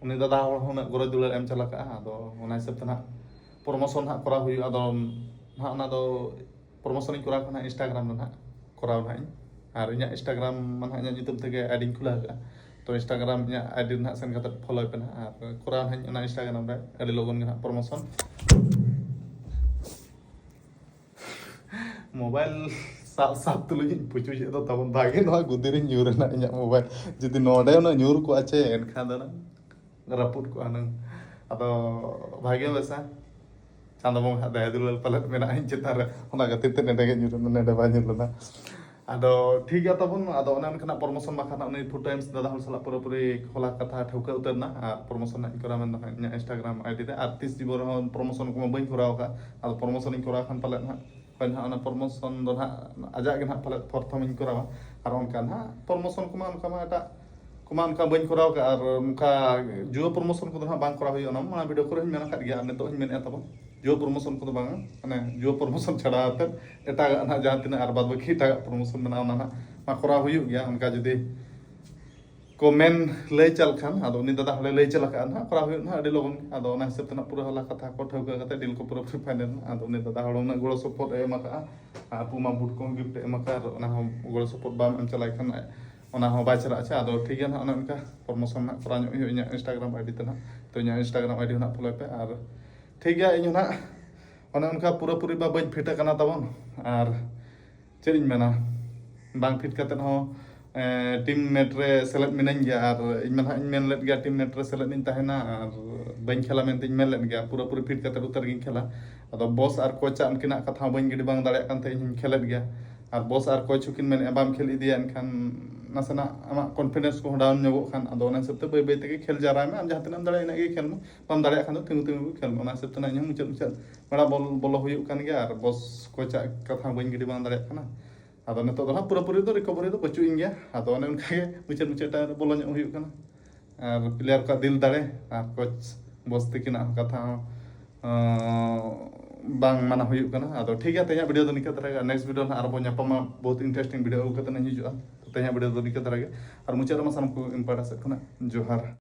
ᱩᱱᱤ ᱫᱟᱫᱟ ᱦᱚᱲ ᱦᱚᱸ ᱩᱱᱟᱹᱜ ᱜᱚᱨᱚᱡᱽ ᱫᱩᱞᱟᱹᱲ ᱮᱢ ᱪᱟᱞ ᱟᱠᱟᱫᱼᱟ᱾ ᱟᱫᱚ ᱚᱱᱟ ᱦᱤᱥᱟᱹᱵ ᱛᱮ ᱱᱟᱦᱟᱜ ᱯᱨᱚᱢᱳᱥᱚᱱ ᱦᱟᱸᱜ ᱠᱚᱨᱟᱣ ᱦᱩᱭᱩᱜᱼᱟ᱾ ᱟᱫᱚ ᱱᱟᱦᱟᱜ ᱚᱱᱟ ᱫᱚ ᱯᱨᱚᱢᱳᱥᱚᱱᱤᱧ ᱠᱚᱨᱟᱣ ᱠᱷᱟᱱ ᱦᱟᱸᱜ ᱤᱱᱥᱴᱟᱜᱨᱟᱢ ᱨᱮ ᱱᱟᱦᱟᱜ ᱠᱚᱨᱟᱣ ᱱᱟᱦᱟᱜ ᱤᱧ᱾ ᱟᱨ ᱤᱧᱟᱹᱜ ᱤᱱᱥᱴᱟᱜᱨᱟᱢ ᱢᱟ ᱱᱟᱦᱟᱜ ᱤᱧᱟᱹᱜ ᱧᱩᱛᱩᱢ ᱛᱮᱜᱮ ᱟᱭᱰᱤᱧ ᱠᱷᱩᱞᱟᱹᱣ ᱟᱠᱟᱫᱼᱟ᱾ ᱛᱚ ᱤᱱᱥᱴᱟᱜᱨᱟᱢ ᱤᱧᱟᱹᱜ ᱟᱭᱰᱤ ᱨᱮ ᱱᱟᱦᱟᱜ ᱥᱮᱱ ᱠᱟᱛᱮ ᱯᱷᱚᱞᱳᱭ ᱯᱮ ᱱᱟᱦᱟᱜ᱾ ᱟᱨ ᱠᱚᱨᱟᱣ ᱱᱟᱦᱟᱜ ᱤᱧ ᱚᱱᱟ ᱤᱱᱥᱴᱟᱜᱨᱟᱢ ᱨᱮ ᱟᱹᱰᱤ ᱞᱚᱜᱚᱱ ᱜᱮ ᱱᱟᱦᱟᱜ ᱯᱨᱚᱢᱳᱥᱚᱱ᱾ ᱢᱳᱵᱟᱭᱤᱞ ᱥᱟᱵ ᱥᱟᱵ ᱛᱩᱞᱩᱡ ᱤᱧ ᱯᱩᱪᱩᱡᱮᱫ ᱫᱚ ᱛᱟᱵᱚᱱ᱾ ᱵᱷᱟᱜᱮ ᱱᱚᱣᱟ ᱜᱩᱫᱤ ᱨᱤᱧ ᱧᱩᱨ ᱮᱱᱟ ᱤᱧᱟᱹᱜ ᱢᱳᱵᱟᱭᱤᱞ᱾ ᱡᱩᱫᱤ ᱱᱚᱰᱮ ᱦᱩᱱᱟᱹᱝ ᱧᱩᱨ ᱠᱚᱜᱼᱟ ᱪᱮ, ᱮᱱᱠᱷᱟᱱ ᱫᱚ ᱦᱩᱱᱟᱹᱝ ᱨᱟᱹᱯᱩᱫ ᱠᱚᱜᱼᱟ ᱦᱩᱱᱟᱹᱝ᱾ ᱟᱫᱚ ᱵᱷᱟᱜᱮ ᱵᱮᱥᱟ ᱪᱟᱸᱫᱚ ᱵᱚᱸᱜᱟ ᱦᱟᱜ ᱫᱟᱭᱟ ᱫᱩᱞᱟᱹᱲ ᱯᱟᱞᱮᱫ ᱢᱮᱱᱟᱜᱼᱟ ᱤᱧ ᱪᱮᱛᱟᱱ ᱨᱮ, ᱚᱱᱟ ᱠᱷᱟᱹᱛᱤᱨ ᱛᱮ ᱱᱚᱰᱮ ᱜᱮ ᱧᱩᱨ ᱮᱱᱟ, ᱱᱚᱰᱮ ᱵᱟᱭ ᱧᱩᱨ ᱞᱮᱱᱟ᱾ ᱟᱫᱚ ᱴᱷᱤᱠ ᱜᱮᱭᱟ ᱛᱟᱵᱚᱱ᱾ ᱟᱫᱚ ᱚᱱᱮ ᱚᱱᱠᱟᱱᱟᱜ ᱯᱨᱚᱢᱳᱥᱚᱱ ᱵᱟᱠᱷᱨᱟ ᱱᱟᱜ ᱩᱱᱤ ᱯᱷᱩᱰ ᱴᱟᱭᱤᱢᱥ ᱫᱟᱫᱟ ᱦᱚᱲ ᱥᱟᱞᱟᱜ ᱯᱩᱨᱟᱹᱯᱩᱨᱤ ᱦᱚᱞᱟ ᱠᱟᱛᱷᱟ ᱴᱷᱟᱹᱣᱠᱟᱹ ᱩᱛᱟᱹᱨ ᱮᱱᱟ᱾ ᱟᱨ ᱯᱨᱚᱢᱳᱥᱚᱱ ᱱᱟᱜ ᱤᱧ ᱠᱚᱨᱟᱣ ᱢᱮᱱᱫᱟ ᱦᱟᱸᱜ ᱤᱧᱟᱹᱜ ᱤᱱᱥᱴᱟᱜᱨᱟᱢ ᱟᱭᱰᱤ ᱨᱮ᱾ ᱟᱨ ᱛᱤᱥ ᱡᱤᱵᱚᱱ ᱨᱮᱦᱚᱸ ᱯᱨᱚᱢᱳᱥᱚᱱ ᱠᱚᱢᱟ ᱵᱟᱹᱧ ᱠᱚᱨᱟᱣ ᱟᱠᱟᱫ᱾ ᱟᱫᱚ ᱯᱨᱚᱢᱳᱥᱚᱱ ᱤᱧ ᱠᱚᱨᱟᱣ ᱠᱷᱟᱱ ᱯᱟᱞᱮᱫ ᱱᱟᱜ ᱦᱳᱭ ᱱᱟᱜ ᱚᱱᱟ ᱯᱨᱚᱢᱳᱥᱚᱱ ᱫᱚ ᱱᱟᱜ ᱟᱡᱟᱜ ᱜᱮ ᱱᱟᱜ ᱯᱟᱞᱮᱫ ᱯᱨᱚᱛᱷᱚᱢ ᱤᱧ ᱠᱚᱨᱟᱣᱟ᱾ ᱟᱨ ᱚᱱᱠᱟ ᱱᱟᱜ ᱯᱨᱚᱢᱳᱥᱚᱱ ᱠᱚᱢᱟ ᱚᱱᱠᱟ ᱢᱟ ᱮᱴᱟᱜ ᱠᱚᱢᱟ ᱚᱱᱠᱟ ᱵᱟᱹᱧ ᱠᱚᱨᱟᱣ ᱟᱠᱟᱫ᱾ ᱟᱨ ᱱᱚᱝᱠᱟ ᱡᱩᱣᱟᱹ ᱯᱨᱚᱢᱳᱥᱚᱱ ᱠᱚᱫᱚ ᱱᱟᱜ ᱵᱟᱝ ᱠᱚᱨᱟᱣ ᱦᱩᱭᱩᱜᱼᱟ᱾ ᱚᱱᱟ ᱢᱟ ᱵᱷᱤᱰᱤᱭᱳ ᱠᱚᱨᱮ ᱦᱚᱸᱧ ᱢᱮᱱ ᱟᱠᱟᱫ ᱜᱮᱭᱟ᱾ ᱟᱨ ᱱᱤᱛᱚᱜ ᱦᱚᱸᱧ ᱢᱮᱱᱮᱫᱼᱟ ᱛᱟᱵᱚᱱ, ᱡᱩᱣᱟᱹ ᱯᱨᱚᱢᱳᱥᱚᱱ ᱠᱚᱫᱚ ᱵᱟᱝᱟ, ᱢᱟᱱᱮ ᱡᱩᱣᱟᱹ ᱯᱨᱚᱢᱳᱥᱚᱱ ᱪᱷᱟᱰᱟ ᱠᱟᱛᱮᱫ ᱮᱴᱟᱜᱟᱜ ᱱᱟᱜ ᱡᱟᱦᱟᱸ ᱛᱤᱱᱟᱹᱜ ᱟᱨ ᱵᱟᱫ ᱵᱟᱹᱠᱤ ᱮᱴᱟᱜᱟᱜ ᱯᱨᱚᱢᱳᱥᱚᱱ ᱢᱮᱱᱟᱜᱼᱟ, ᱚᱱᱟ ᱱᱟᱜ ᱢᱟ ᱠᱚᱨᱟᱣ ᱦᱩᱭᱩᱜ ᱜᱮᱭᱟ᱾ ᱚᱱᱠᱟ ᱡᱩᱫᱤ ᱠᱚ ᱢᱮᱱ ᱞᱟᱹᱭ ᱪᱟᱞ ᱠᱷᱟᱱ, ᱟᱫᱚ ᱩᱱᱤ ᱫᱟᱫᱟ ᱦᱚᱲᱮ ᱞᱟᱹᱭ ᱪᱟᱞ ᱟᱠᱟᱫᱼᱟ ᱱᱟᱦᱟᱜ, ᱠᱚᱨᱟᱣ ᱦᱩᱭᱩᱜ ᱱᱟᱦᱟᱜ ᱟᱹᱰᱤ ᱞᱚᱜᱚᱱ ᱜᱮ᱾ ᱟᱫᱚ ᱚᱱᱟ ᱦᱤᱥᱟᱹᱵ ᱛᱮ ᱱᱟᱦᱟᱜ ᱯᱩᱨᱟᱹ ᱦᱚᱞᱟ ᱠᱟᱛᱷᱟ ᱠᱚ ᱴᱷᱟᱹᱣᱠᱟᱹ ᱠᱟᱛᱮ ᱰᱤᱞ ᱠᱚ ᱯᱩᱨᱟᱹ ᱯᱷᱟᱭᱱᱟᱞ ᱮᱱᱟ᱾ ᱟᱫᱚ ᱩᱱᱤ ᱫᱟᱫᱟ ᱦᱚᱲ ᱩᱱᱟᱹᱜ ᱜᱚᱲᱚ ᱥᱚᱯᱚᱦᱚᱫ ᱮ ᱮᱢ ᱟᱠᱟᱫᱼᱟ, ᱟᱨ ᱯᱩᱢᱟ ᱵᱩᱴ ᱠᱚᱦᱚᱸ ᱜᱤᱯᱷᱴ ᱮ ᱮᱢ ᱟᱠᱟᱫᱼᱟ, ᱟᱨ ᱚᱱᱟ ᱦᱚᱸ ᱜᱚᱲᱚ ᱥᱚᱯᱚᱦᱚᱫ ᱵᱟᱢ ᱮᱢ ᱪᱟᱞᱟᱭ ᱠᱷᱟᱱ ᱚᱱᱟ ᱦᱚᱸ ᱵᱟᱭ ᱪᱟᱞᱟᱜᱼᱟ᱾ ᱟᱪᱪᱷᱟ, ᱟᱫᱚ ᱴᱷᱤᱠ ᱜᱮᱭᱟ ᱱᱟᱦᱟᱜ, ᱚᱱᱮ ᱚᱱᱠᱟ ᱯᱨᱚᱢᱳᱥᱚᱱ ᱱᱟᱦᱟᱜ ᱠᱚᱨᱟᱣ ᱧᱚᱜ ᱦᱩᱭᱩᱜᱼᱟ ᱤᱧᱟᱹᱜ ᱤᱱᱥᱴᱟᱜᱨᱟᱢ ᱟᱭᱰᱤ ᱛᱮ ᱱᱟᱦᱟᱜ᱾ ᱛᱚ ᱤᱧᱟᱹᱜ ᱤᱱᱥᱴᱟᱜᱨᱟᱢ ᱟᱭᱰᱤ ᱦᱚᱸ ᱱᱟᱦᱟᱜ ᱯᱷᱚᱞᱳᱭ ᱯᱮ, ᱟᱨ ᱴᱷᱤᱠ ᱜᱮᱭᱟ, ᱤᱧ ᱦᱚᱸ ᱱᱟᱦᱟᱜ ᱚᱱᱮ ᱚᱱᱠᱟ ᱯᱩᱨᱟᱹᱯᱩᱨᱤ ᱵᱟ ᱵᱟᱹᱧ ᱯᱷᱤᱴ ᱟᱠᱟᱱᱟ ᱛᱟᱵᱚᱱ, ᱟᱨ ᱪᱮᱫ ᱤᱧ ᱢᱮᱱᱟ, ᱵᱟᱝ ᱯᱷᱤᱴ ᱠᱟᱛᱮᱫ ᱦᱚᱸ ᱴᱤᱢ ᱢᱮᱴ ᱨᱮ ᱥᱮᱞᱮᱫ ᱢᱤᱱᱟᱹᱧ ᱜᱮᱭᱟ᱾ ᱟᱨ ᱤᱧ ᱢᱟ ᱱᱟᱦᱟᱜ ᱤᱧ ᱢᱮᱱ ᱞᱮᱫ ᱜᱮᱭᱟ ᱴᱤᱢ ᱢᱮᱴ ᱨᱮ ᱥᱮᱞᱮᱫ ᱤᱧ ᱛᱟᱦᱮᱱᱟ, ᱟᱨ ᱵᱟᱹᱧ ᱠᱷᱮᱞᱟ ᱢᱮᱱᱛᱮᱧ ᱢᱮᱱ ᱞᱮᱫ ᱜᱮᱭᱟ, ᱯᱩᱨᱟᱹᱯᱩᱨᱤ ᱯᱷᱤᱴ ᱠᱟᱛᱮᱫ ᱩᱛᱟᱹᱨ ᱜᱤᱧ ᱠᱷᱮᱞᱟ᱾ ᱟᱫᱚ ᱵᱚᱥ ᱟᱨ ᱠᱳᱪᱟᱜ ᱩᱱᱠᱤᱱᱟᱜ ᱠᱟᱛᱷᱟ ᱦᱚᱸ ᱵᱟᱹᱧ ᱜᱤᱰᱤ ᱵᱟᱝ ᱫᱟᱲᱮᱭᱟᱜ ᱠᱟᱱ ᱛᱮ ᱤᱧ ᱦᱚᱸᱧ ᱠᱷᱮᱞᱮᱫ ᱜᱮᱭᱟ᱾ ᱟᱨ ᱵᱚᱥ ᱟᱨ ᱠᱳᱪ ᱦᱚᱸᱠᱤᱱ ᱢᱮᱱᱮᱫᱼᱟ ᱵᱟᱢ ᱠᱷᱮᱞ ᱤᱫᱤᱭᱟ, ᱮᱱᱠᱷᱟᱱ ᱱᱟᱥᱮᱱᱟᱜ ᱟᱢᱟᱜ ᱠᱚᱱᱯᱷᱤᱰᱮᱱᱥ ᱠᱚᱦᱚᱸ ᱰᱟᱣᱩᱱ ᱧᱚᱜᱚᱜ ᱠᱷᱟᱱ, ᱟᱫᱚ ᱚᱱᱟ ᱦᱤᱥᱟᱹᱵ ᱛᱮ ᱵᱟᱹᱭ ᱵᱟᱹᱭ ᱛᱮᱜᱮ ᱠᱷᱮᱞ ᱡᱟᱣᱨᱟᱭ ᱢᱮ᱾ ᱟᱢ ᱡᱟᱦᱟᱸ ᱛᱤᱱᱟᱹᱜ ᱮᱢ ᱫᱟᱲᱮᱭᱟᱜᱼᱟ ᱤᱱᱟᱹᱜ ᱜᱮ ᱠᱷᱮᱞ ᱢᱮ, ᱵᱟᱢ ᱫᱟᱲᱮᱭᱟᱜ ᱠᱷᱟᱱ ᱫᱚ ᱛᱤᱸᱜᱩ ᱛᱤᱸᱜᱩ ᱜᱮ ᱠᱷᱮᱞ ᱢᱮ᱾ ᱚᱱᱟ ᱦᱤᱥᱟᱹᱵ ᱛᱮ ᱱᱟᱜ ᱤᱧ ᱦᱚᱸ ᱢᱩᱪᱟᱹᱫ ᱢᱩᱪᱟᱹᱫ ᱵᱮᱲᱟ ᱵᱚᱞ ᱵᱚᱞᱚ ᱦᱩᱭᱩᱜ ᱠᱟᱱ ᱜᱮᱭᱟ, ᱟᱨ ᱵᱚᱥ ᱠᱳᱪᱟᱜ ᱠᱟᱛᱷᱟ ᱦᱚᱸ ᱵᱟᱹᱧ ᱜᱤᱰᱤ ᱵᱟᱝ ᱫᱟᱲᱮᱭᱟᱜ ᱠᱟᱱᱟ᱾ ᱟᱫᱚ ᱱᱤᱛᱚᱜ ᱫᱚ ᱱᱟᱜ ᱯᱩᱨᱟᱹᱯᱩᱨᱤ ᱫᱚ ᱨᱤᱠᱚᱵᱷᱟᱨᱤ ᱫᱚ ᱵᱟᱹᱪᱩᱜ ᱤᱧ ᱜᱮᱭᱟ᱾ ᱟᱫᱚ ᱚᱱᱮ ᱚᱱᱠᱟ ᱜᱮ ᱢᱩᱪᱟᱹᱫ ᱢᱩᱪᱟᱹᱫ ᱴᱟᱭᱤᱢ ᱨᱮ ᱵᱚᱞᱚ ᱧᱚᱜ ᱦᱩᱭᱩᱜ ᱠᱟᱱᱟ᱾ ᱟᱨ ᱯᱞᱮᱭᱟᱨ ᱠᱚᱣᱟᱜ ᱫᱤᱞ ᱫᱟᱲᱮ ᱟᱨ ᱠᱳᱪ ᱵᱚᱥ ᱛᱤᱠᱤᱱᱟᱜ ᱦᱚᱸ ᱠᱟᱛᱷᱟ ᱦᱚᱸ, ᱟᱸ, ᱵᱟᱝ ᱢᱟᱱᱟ ᱦᱩᱭᱩᱜ ᱠᱟᱱᱟ᱾ ᱟᱫᱚ ᱴᱷᱤᱠ ᱜᱮᱭᱟ, ᱛᱮᱦᱮᱧᱟᱜ ᱵᱷᱤᱰᱤᱭᱳ ᱫᱚ ᱱᱤᱝᱠᱟᱹ ᱫᱷᱟᱨᱟ ᱜᱮ᱾ ᱱᱮᱠᱥᱴ ᱵᱷᱤᱰᱤᱭᱳ ᱱᱟᱜ ᱟᱨᱚ ᱵᱚᱱ ᱧᱟᱯᱟᱢᱟ, ᱵᱚᱦᱩᱛ ᱤᱱᱴᱟᱨᱮᱥᱴᱤᱝ ᱵᱷᱤᱰᱤᱭᱳ ᱟᱹᱜᱩ ᱠᱟᱛᱮ ᱤᱧ ᱦᱤᱡᱩᱜᱼᱟ᱾ ᱛᱚ ᱛᱮᱦᱮᱧᱟᱜ ᱵᱷᱤᱰᱤᱭᱳ ᱫᱚ ᱱᱤᱝᱠᱟᱹ ᱫᱷᱟᱨᱟ ᱜᱮ, ᱟᱨ ᱢᱩᱪᱟᱹᱫ ᱨᱮᱢᱟ ᱥᱟᱱᱟᱢ ᱠᱚ ᱤᱧ ᱯᱟᱦᱴᱟ ᱥᱮᱫ ᱠᱷᱚᱱᱟᱜ ᱡᱚᱦᱟᱨ᱾